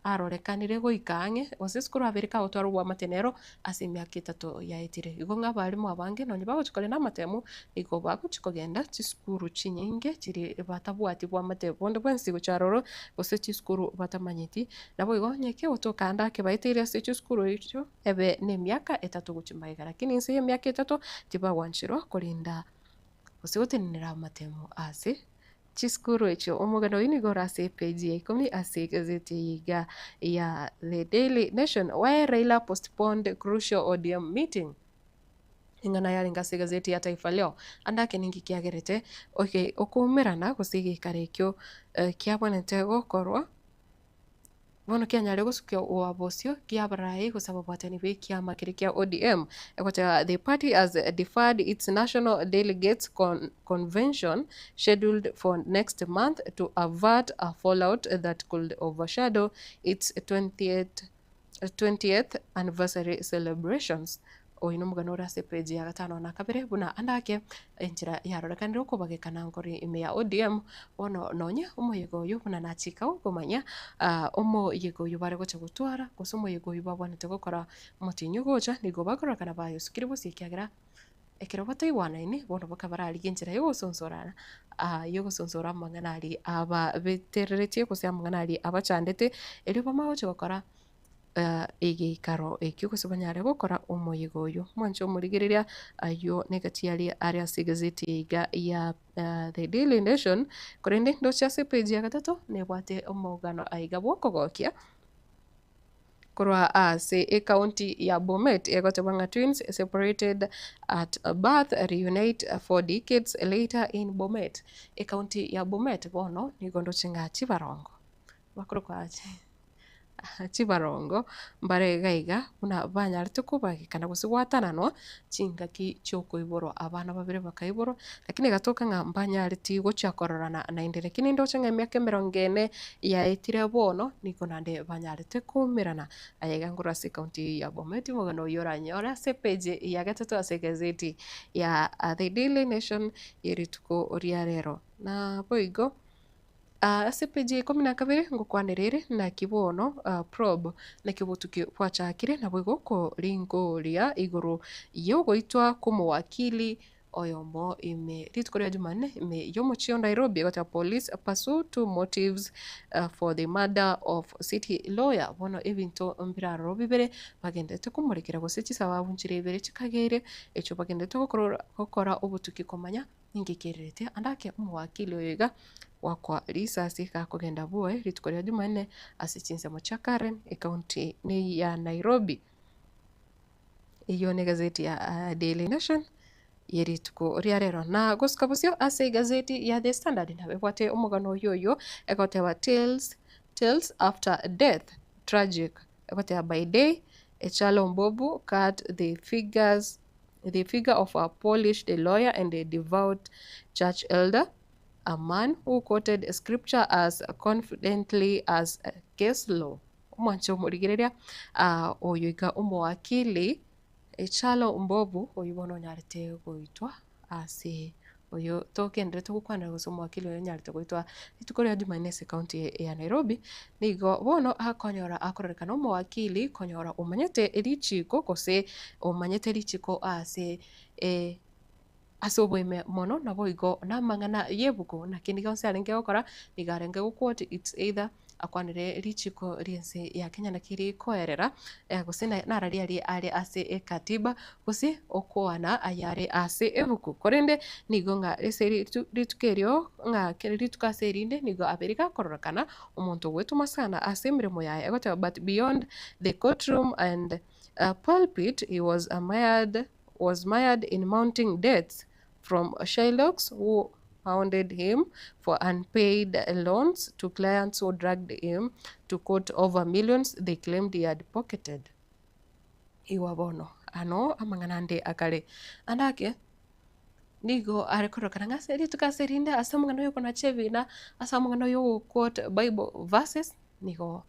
arorekanire goika ang'e gose esukuru abere kagotwara obwamate nero ase emiaka etato yaetire. Igo ng'a abarimu abange nonye bagochia korenda amatemo nigo bagochia kogenda chisukuru chinyinge chiri batabwati bwamate bonde bwensi gochia aroro gose chisukuru batamanyeti. Naboigo onye kegotoka ande ake baeteire ase chisukuru echio ebe na emiaka etato gochia magega lakini inse ya emiaka etato tibagwancherwa korenda gose gotenenera amatemo ase. chisukuru echio. Omogano oyio nigo ore ase epeji ya ikomi ase egazeti eye iga ya The Daily Nation. Why Raila postponed crucial ODM meeting? Eng'ana yarenge ase egazeti ya Taifa Leo. Ande ake ninki kiagerete oke okoumerana gose egeikaro ekio kiabwenerete gokorwa. Bono kianyare gosukia oabosio ki'abarai gose ababwatani b'ekiama keria kia ODM, egoteba the party has deferred its national delegates convention scheduled for next month to avert a fallout that could overshadow its 20th anniversary celebrations. Oyio nomogano ore ase epeji ya gatano na kabere buna ande ake enchera yarorekanire okobagekana nkore ime ya ODM bono nonye omoyega oyio buna nachika okomanya omoyega oyio bare gocha gotwara gose omoyega oyio babwanete gokora omotienyi ogocha nigo bakororekana bayosukire bosio ekiagera ekero bataigwanaini bono boka bararigie enchera yogosonsorana yogosonsora amang'ana aria ababetereretie gose amang'ana aria abachandete erio bamanye gocha gokora egeikaro ekio gose banyare gokora omoyega oyio. Mwanche omorigereria ayio negati aria are ase egazeti eye iga ya The Daily Nation, korende ndoche ase epage ya gatato nebwate omogano aiga bwokogokia korwa ase ecounty ya Bomet egoteba ng'a twins separated at birth reunite for decades later in Bomet. Ecounty ya Bomet bono nigo ndoche ng'a chibarongo bakorokwa chibarongo mbare iga iga buna banyarete kobagekana gose gwatananwa chingaki chiokoiborwa abana babere bakaiborwa, lakini egatoka ng'a mbanyareti gochia kororana naende. Lakini ndoche ng'a emiaka emerongo ene yaetire bono, nigo naende banyarete koumerana. Aye iga nkorwa ase ecounty eyio ya Bomet, omogano oyio oranyore ase epage ya gatato ase egazeti ya The Daily Nation ye rituko ria rero. Naboigo. Ase epeji ya ikomi na kabere ngokwanera ere, naki bono probe, naki obotuki bwachakire, naboigo koringoria igoro y'ogoitwa kw'omowakili oyomo ime rituko ria Jumanne ime y'omochie o Nairobi egoteba police pursue two motives for the murder of city lawyer. Bono ebinto mbire aroro bibere bagenderete komorekera gose chisababu nchire ibere chikageire echio bagenderete gokora obotuki komanya Ninki kererete ande ake omowakili oyo iga goakwa risasi gakogenda bwoye rituko ria Jumanne ase chinsemo chia Karen ecounty ya Nairobi. Eyio negazeti ya Daily Nation ye rituko ria rero. Na gosuka bosio ase egazeti ya The Standard nabo ebwate omogano oyio oyio egoteba Tales Tales after death tragic egoteba by day Echalo Mbobu cut the figures the figure of a polished lawyer and a devout church elder, a man who quoted scripture as confidently as case law. Omwanche omorigereria oyo iga omowakili Echalo Mbobu oyio bono onyarete goitwa ase oyo togenderete gokwanera gose omowakili oyo onyarete goitwa rituko ria Jumanne ase ekaunti ya Nairobi, nigo bono akonyora akororekana omowakili konyora omanyete richiko gose omanyete richiko ase ase oboime mono naboigo namang'ana y'ebuku naki nigo onsi arenge gokora nigo arenge go quote it's either akwanere richiko ri'ense ya Kenya naki rikoerera, gose nararia aria are ase ekatiba, gose okoana ayare ase ebuku. Korende nigo ng'a ase rituko erio, ng'a kera rituko ase erinde nigo abeire gakororekana omonto ogwetoma sana ase emeremo yaye, egoteba but beyond the courtroom and pulpit he was mired was mired in mounting debts from Shylocks who hounded him for unpaid loans to clients who dragged him to court over millions they claimed he had pocketed. Igwa bono ano amang'ana ande akare ande ake nigo are korokana ng'a ase rituko ase rinde ase omong'ana oyo okonacha ebina ase omong'ana oyo ogo quote bible verses nigo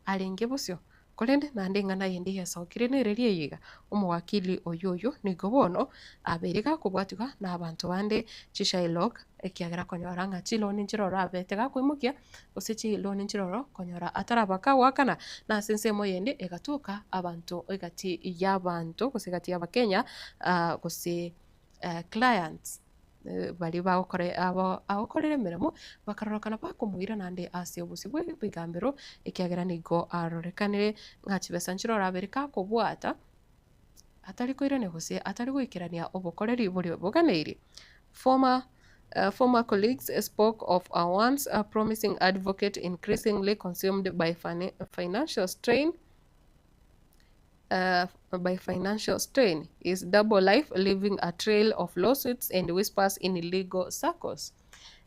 arenge bosio. Korende naende eng'ana eyende yesokire nereri eye iga, omowakili oyio oyio nigo bono abeire gakobwatigwa nabanto bande chishylock, ekiagera akonyora ng'a chiloan nchiroro abete gakoimokia, gose chiloan nchiroro konyora ataraba kagoakana, na ase ensemo eyende egatoka abanto egati y'abanto gose egati y'abakenya gose clients. Baria bagokora abo agokorera emeremo, bakarorokana bakomoira naende ase obosio bw'ebigambero, ekiagera nigo arorekanire ng'a chibesa nchire orabere kakobwata, atari koirania gose atari goikerania obokoreri boria boganeirie. Former. Former colleagues spoke of a once promising advocate increasingly consumed by financial strain by financial strain, his double life leaving a trail of lawsuits and whispers in legal circles.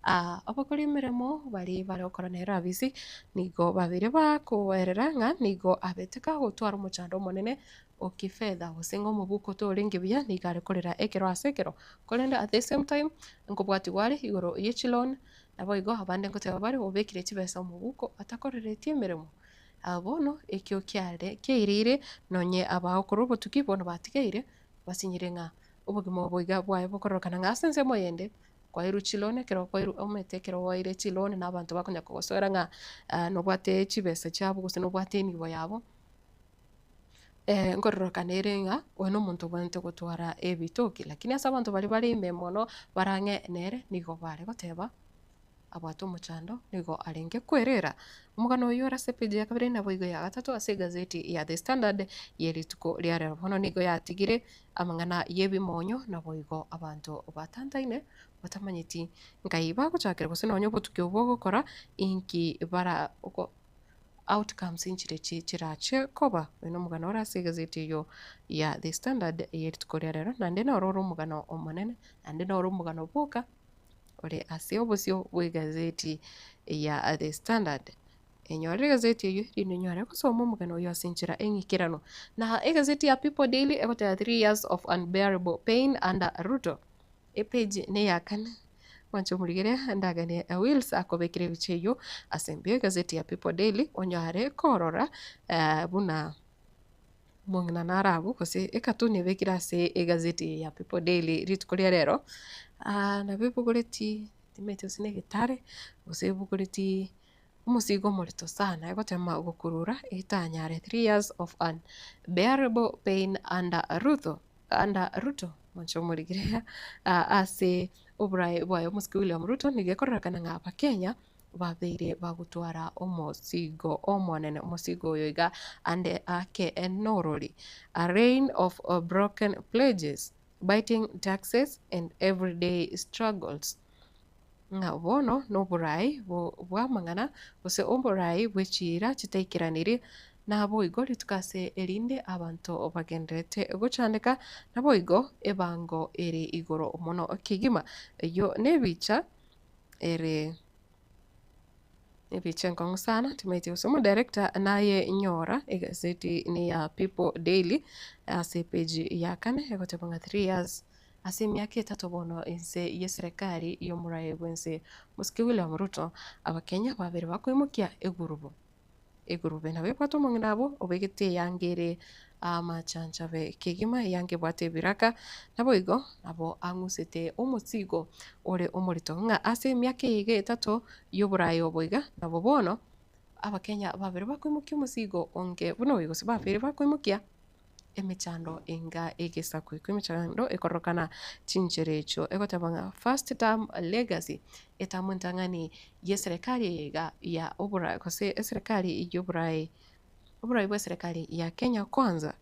Abakori emeremo baria bare gokora nere abisi nigo babeire bakoerera ng'a nigo abete kagotwara omochando omonene o kifedha gose ng'a omobuko torenge buya nigo are korera ekero ase ekero. Korende at the same time nkobwatigwa are igoro ye chiloan naboigo abande ngoteba bare obekire chibesa omobuko atakoreretie emeremo. Bono ekio kiare kiairire nonye abagokora obotuki bono batigeire basinyire ng'a obogima obo iga bwaye bokororokana ng'a ase ensemo eyende kwairwe chiloan ekero kwairwe omanyete ekero waire chiloan na abanto bakonya kogosoera ng'a nobwate chibesa chiabo gose nobwate enibo yabo, nkororokana ere ng'a oyo na omonto obwenerete gotwara ebitoki. Lakini ase abanto baria bare ime mono bare ang'e nere nigo bare goteba. abwate omochando nigo arenge kwerera. Omogano oyio ore ase epeji ya kabere naboigo ya gatato ase egazeti ya The Standard ye rituko ria rero. Bono nigo yatigire amang'ana y'ebimonyo naboigo abanto batantaine batamanyeti nkai bagochakera gose nonya obotuki obwo bogokora inki bara outcomes nchire chi chirache koba. Oyo nomogano ore ase egazeti eyio ya The Standard ye rituko ria rero naende noro ore omogano omonene naende noro omogano bwoka. ore ase obosio bw'egazeti ya The Standard. Enyore egazeti eyio erinde onyare gosoma omogano oyio ase enchera eng'ikeranu. Na egazeti ya People Daily egoteba 3 years of unbearable pain under Ruto. Epage neya kane, mwanche omorigere ndaganie Wills akobekera ebicha eyio ase embeo egazeti ya People Daily onyare korora buna Omong'ina naro abwo gose ekatuni ebekire ase egazeti eye ya People Daily rituko ria rero, nabo ebogoretie timanyeti gose na egetare, gose ebogoretie omosigo omorito sana egotema gokurura etanyare 3 years of unbearable pain under Ruto under Ruto mwanche omorigereria ase oboraai bwaye omosike William Ruto nigo ekororekana ng'a abakenya. babeire bagotwara omosigo omonene, omosigo oyo iga ande ake norori, a reign of broken pledges, biting taxes and everyday struggles. Ng'a bono noborai bw'amang'ana gose oborai bwe chiira chitaikeranirie, naboigo rituko ase erinde abanto bagendererete gochandeka, naboigo ebango ere igoro mono kegima. Eyio nebicha ere ebicha enkong'u sana timaeti gose omodirector naye nyora egazeti ne ya People Daily ase epage ya kane egoteba ng'a 3 years ase emiaka etato bono inse ya eserekari ya omoraia bwense Mosike William Ruto abakenya babere bakoimokia egurubu. Egurube nabo ebwate omong'ina abwo obegete eyanga ere amachanchabe kegima, eyanga ebwate ebiraka, naboigo nabo ang'usete omosigo ore omorito ng'a ase emiaka eye iga etato y'oboraai obo iga, nabo bono abakenya babere bakoimokia omosigo onge buna oyo gose babere bakoimokia. emechando enga egesaku ekio emechando ekorokana chinchera echio egoteba ng'a first term legacy etamu entang'ani ya eserekari eye iga ya obora gose eserekari ya oboraai oboraai bwa eserekari ya Kenya Kwanza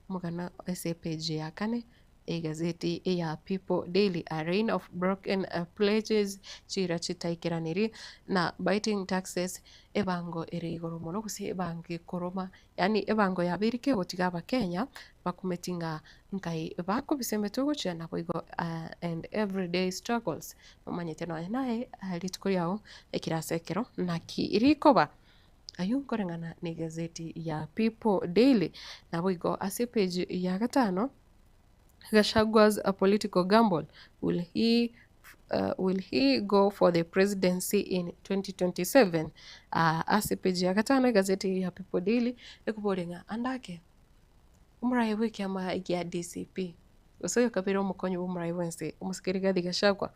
omogano ase epage ya kane egazeti ya People Daily a reign of broken pledges chira chitaikeranirie na biting taxes ebango ere igoro mono gose ebango ekoroma Yaani ebango yabeire kegotiga abakenya bakumeti ng'a nkai bakobisa emetwe gochia naboigo and everyday struggles omanyete nonya naye rituko riago ekero ase ekero naki rikoba. Ayio nkoreng'ana na egazeti ya People Daily naboigo ase epage ya gatano. Gachagua's political gamble, will he will he go for the presidency in 2027? Ase page ya gatano egazeti ya People Daily ekoboria ng'a andake omoraia bw'ekiama gia DCP gose oyo kabere omokonyi bw'omoraia bwense omosike Rigathi Gachagua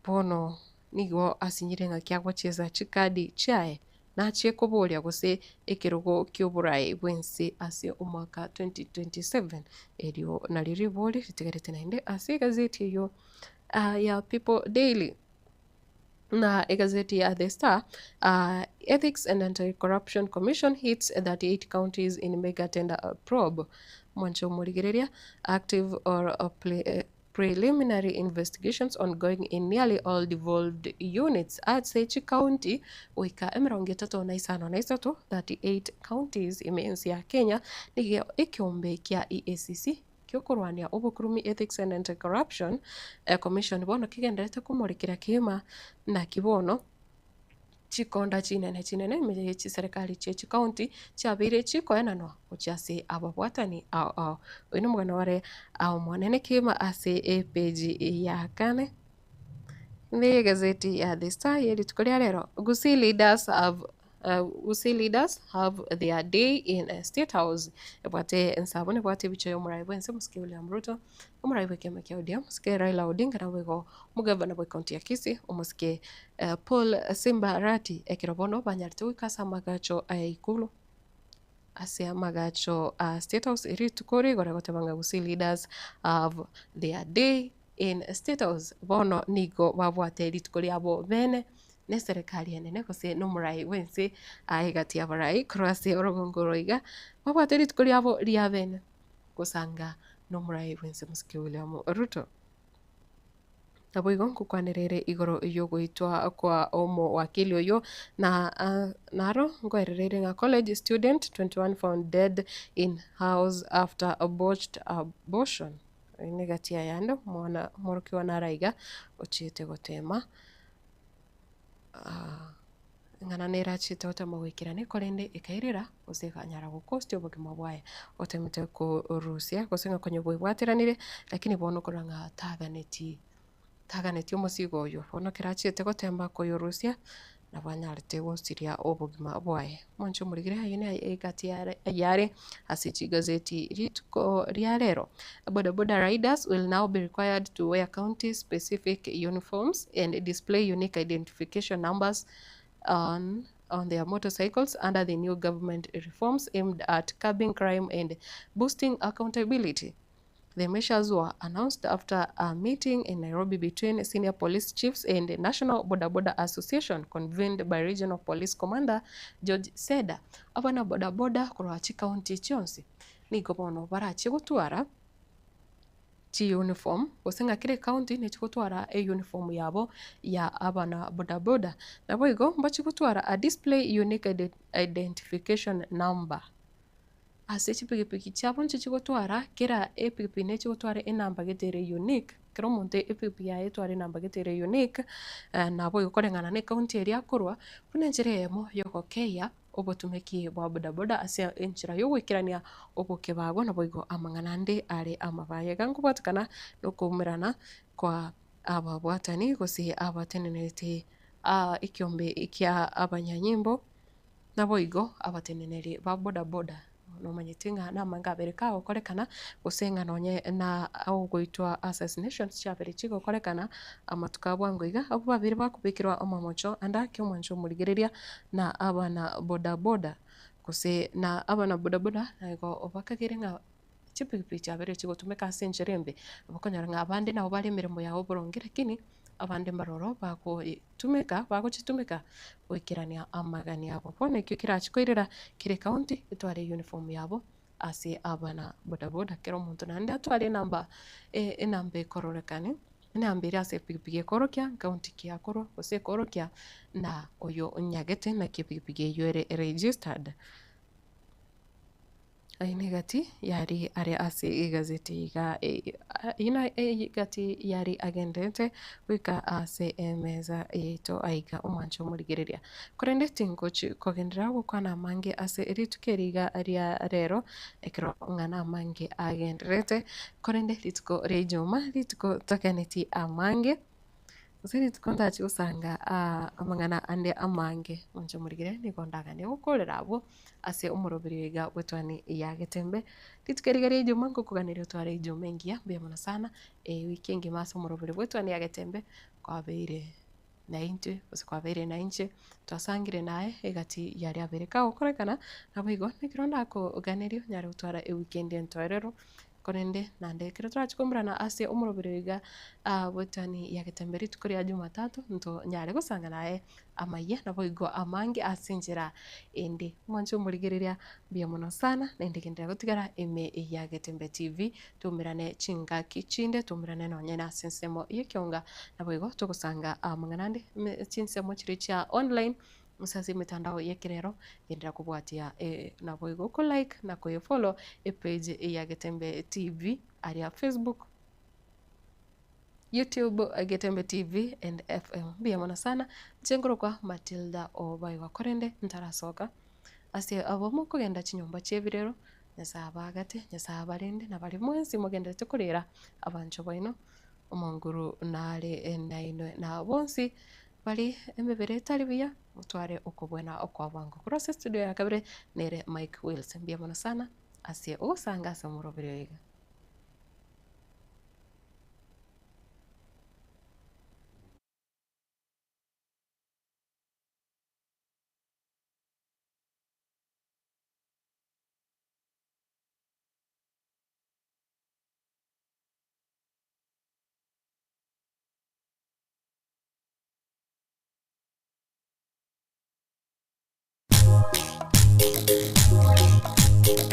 bono nigo asinyire ng'aki agochiesa chikadi chiaye nachie koboria gose ekerogo ki'oboraai bw'ense ase omwaka 2027. Erio nario ribori ritigarete naende ase egazeti eyio ya People Daily. Na egazeti ya The Star, Ethics and Anti-Corruption Commission hits 38 counties in mega tender probe. Mwanche omorigereria, active or play. preliminary investigations ongoing in nearly all devolved units ase chicounty goika emerongo etato na isano na isato, 38 counties, ime ense ya Kenya nigo ekeombe kia EACC kiokorwania obokurumi Ethics and Anti-Corruption Commission bono kegendererete komorekera kegima naki bono Chikonda chinene chinene ime ye chiserekari chie chikaunti chiabeire chikoenanwa gochia ase ababwatani ao ao. Oyo nomogano ore omonene kegima ase epeji ya kane ime y'egazeti ya The Star ye rituko ria rero. Gusii leaders have Gusii leaders have their day in State House. Ebwate ensabo nebwate ebicha y'omorai bwense Mosike William Ruto, omorai bw'ekiama kia ODM Mosike Raila Odinga naboigo omogavana bw'ekaunti ya Kisii Omosike Paul Simba Arati ekero bono banyarete goika ase amagacho aya ikulu ase amagacho a State House rituko rigoro egoteba ng'a Gusii leaders have their day in State House bono nigo babwate rituko riabo bene na eserekari enene gose na omorai bwense aye egati y'abarai korwa ase orogongo oro iga babwate rituko riabo ria bene gosanga na omorai bwense Mosike William Ruto. Naboigo nkokwanera ere igoro y'ogoitwa kwa omowakili oyio, na naro nkoerereire ng'a college student 21 found dead in house after botched abortion. Eyio negati yayande omwana omorokigwa naro aiga ochiete gotema Eng'ana nerachiete gotema goikerania korende ekairera gose ekanyara gokostia obogima bwaye. Otemete korusia gose ng'a konya bwebwateranire lakini bono okorora ng'a taganeti taganeti omosigo oywo. Bono ekero achiete gotemba koyorusia, nabo anyarete gosiria obogima bwaye. Mwanche omorigire ayio naye egati yare yare ase chigazeti rituko ria rero. Boda boda riders will now be required to wear county specific uniforms and display unique identification numbers on on their motorcycles under the new government reforms aimed at curbing crime and boosting accountability. The measures were announced after a meeting in Nairobi between senior police chiefs and the National Boda Boda Association convened by Regional Police Commander George Seda. Abana boda boda korwa chikaunti chionsi nigo bono barachie gotwara chiuniform gose ng'a kera ecounty nechi gotwara euniform yabo ya abana boda boda. Naboigo mbachi gotwara a display unique identification number. Ase chipigipigi chiabo nchichi gotwara, kera epigipigi nechi gotwara enamba gete ere unique, kera omonto epigipigi yaye etware enamba gete ere unique, naboigo koreng'ana na ecounty eria akorwa, buna enchera eyemo ya ogokeia obotumeki bwa bodaboda ase enchera ya ogoikerania obokebago naboigo amang'ana ande are amabaye. Iga nkobwatekana na okoumerana kwa ababwatani gose abatenenerete ekiombe kia abanyanyimbo. Naboigo abateneneri ba boda boda nomanyete ng'a namange abere kagokorekana, gose ng'a nonye na ogoitwa assassinations chiabere chigokorekana amatuko a bwango iga, abwo babere bakobekerwa omomocho ande ake omwancho omorigereria na abana boda boda gose na abana boda boda nigo bakagere ng'a chipikipiki chiabere chigotumeka ase enchera embe, okonyora ng'a abande nabo bare emeremo yabo boronge lakini abande mbaroro bagotumeka bagochitumeka goikerania amagani abo. Bono ekio kerachi koirera kera ecounty etware euniform yabo ase abana boda boda kera omonto naende atware enamba enamba ekororekane enamba ere ase epikipiki ekorokia nkaunti ki akorwa gose ekorokia na oyo onyagete naki epikipiki eywo ere registered. Ayio negati yari are ase egazeti iga ayio na egati yari agenderete goika ase emeza yaito aiga omwancho omorigereria. Korende tingochi kogenderera gokwana amange ase rituko eri iga ria rero, ekero ng'a namange agendererete, korende rituko ria ijuma, rituko togeneti amange. Gose rituko ntachie gosanga amang'ana ande amange, inche omorigere nigo ndaganie gokorera abwo ase omoroberi oyo iga bw'etwani ya Getembe. Rituko eri iga ria ijuma nkokoganeria otware ijuma engiya, mbuya mono sana, ewiki engima ase omoroberi bw'etwani ya Getembe kwabeire naintwe gose kwabeire nainche, twasangire naye egati yaria abere kagokorekana, naboigo ekero ndakoganerie onyare gotwara ewikendi entoereru. Korende naende ekero torache koumberana ase omoroberi oyo iga bw'etani ya Getembe rituko ria Jumatatu, ntonyare gosanga naye amayia naboigo amange ase enchera ende. Mwanche omorigereria mbuya mono sana, naende genderera gotigara ime ya Getembe TV, toumerane chingaki chinde, toumerane nonye na ase ensemo y'ekeonga, naboigo togosanga amang'ana ande chinsemo chiria chia online, gose ase emetandao y'ekerero, genderera kobwatia naboigo ko like na koyefollow epage ya Getembe TV aria Facebook. YouTube, Getembe TV and FM. Mbuya mono sana, inche nkorokwa Matilda Obaigwa korende ntarasoka ase abwo mokogenda chinyomba chi'ebirero, Nyasae abaagate, Nyasae abarende, na baria mwensi mogenderete korera abanchwa baino, omonguru nare nainwe, na bonsi bari emebere etari buya, motware okobwena okwa bwango. Korwa ase estudio ya kabere nere Mike Wills. Mbuya mono sana ase ogosanga ase omoroberi oyo iga.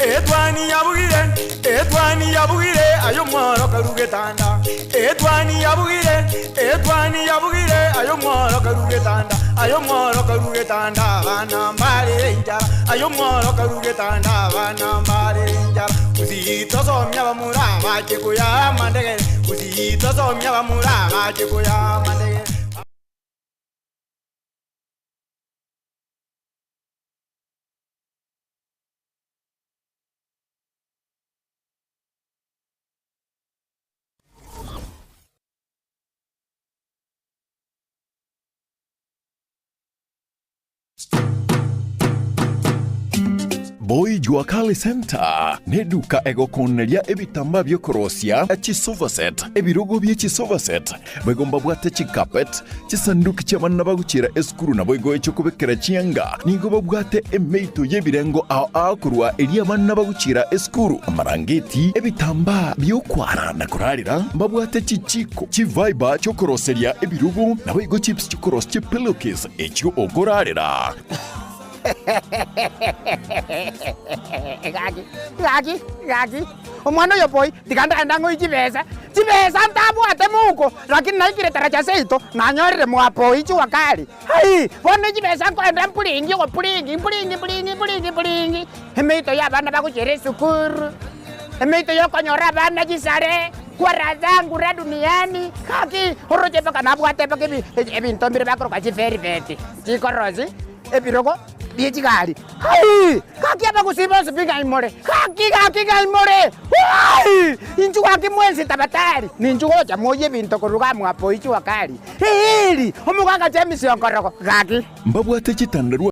Etwani yabugire, etwani yabugire, aye omworo karu getanda. Etwani yabugire, etwani yabugire, aye omworo karu getanda. Aye omworo karu getanda, abana mbare enchara. Aye omworo karu getanda, abana mbare enchara. Gusii tosomia abamura bache koya amandegere, Gusii tosomia abamura bache koya amandegere. Boy Jua Kali Center neduka egokoneria ebitambaa bi'okorosia chisofa set, ebirogo bie chisofa set, Boigo mbabwate chicarpet, chisanduki chi'abana bagochiera esukuru naboigo echi'okobekera chianga. Nigo babwate emeito y'ebirengo ao ao korwa eria abana bagochiera esukuru, amarangeti, ebitambaa bi'okwara na korarera. Mbabwate chichiko, chiviber chi'okoroseria ebirogo, naboigo chips chi'okorosia chipillowcase echio okorarera. Gaki, gaki, gaki, omwana oyo boy, tiga ndagende ang'oe chibesa, chibesa ntabwate mouko, lakini naikire taracha seito, nanyorire mwapoi jua kali. Aii, bono chibesa nkoenda mpuringi ogopuringi, mpuringi mpuringi mpuringi mpuringi, emeito ya abana bagochiera esukuru, emeito ya okonyora abana chisare, kwa raha zangu ra duniani, gaki, oroche mpaka nabwate mpaka ebi ebinto mbire bakoroka chivelveti, chikorosi. Ebirogo bie chigari. Aii! Gaki abagusii bonsi pi ng'ai more? Gaki, gaki ng'ai more? Aii! Inchuo gaki mwensi tabatari, ninchu gocha moyie ebinto korwa igaa mwapoichwa kari. Eeri! Omogaka James Onkorogo, gaki. Mbabwate chitandarua.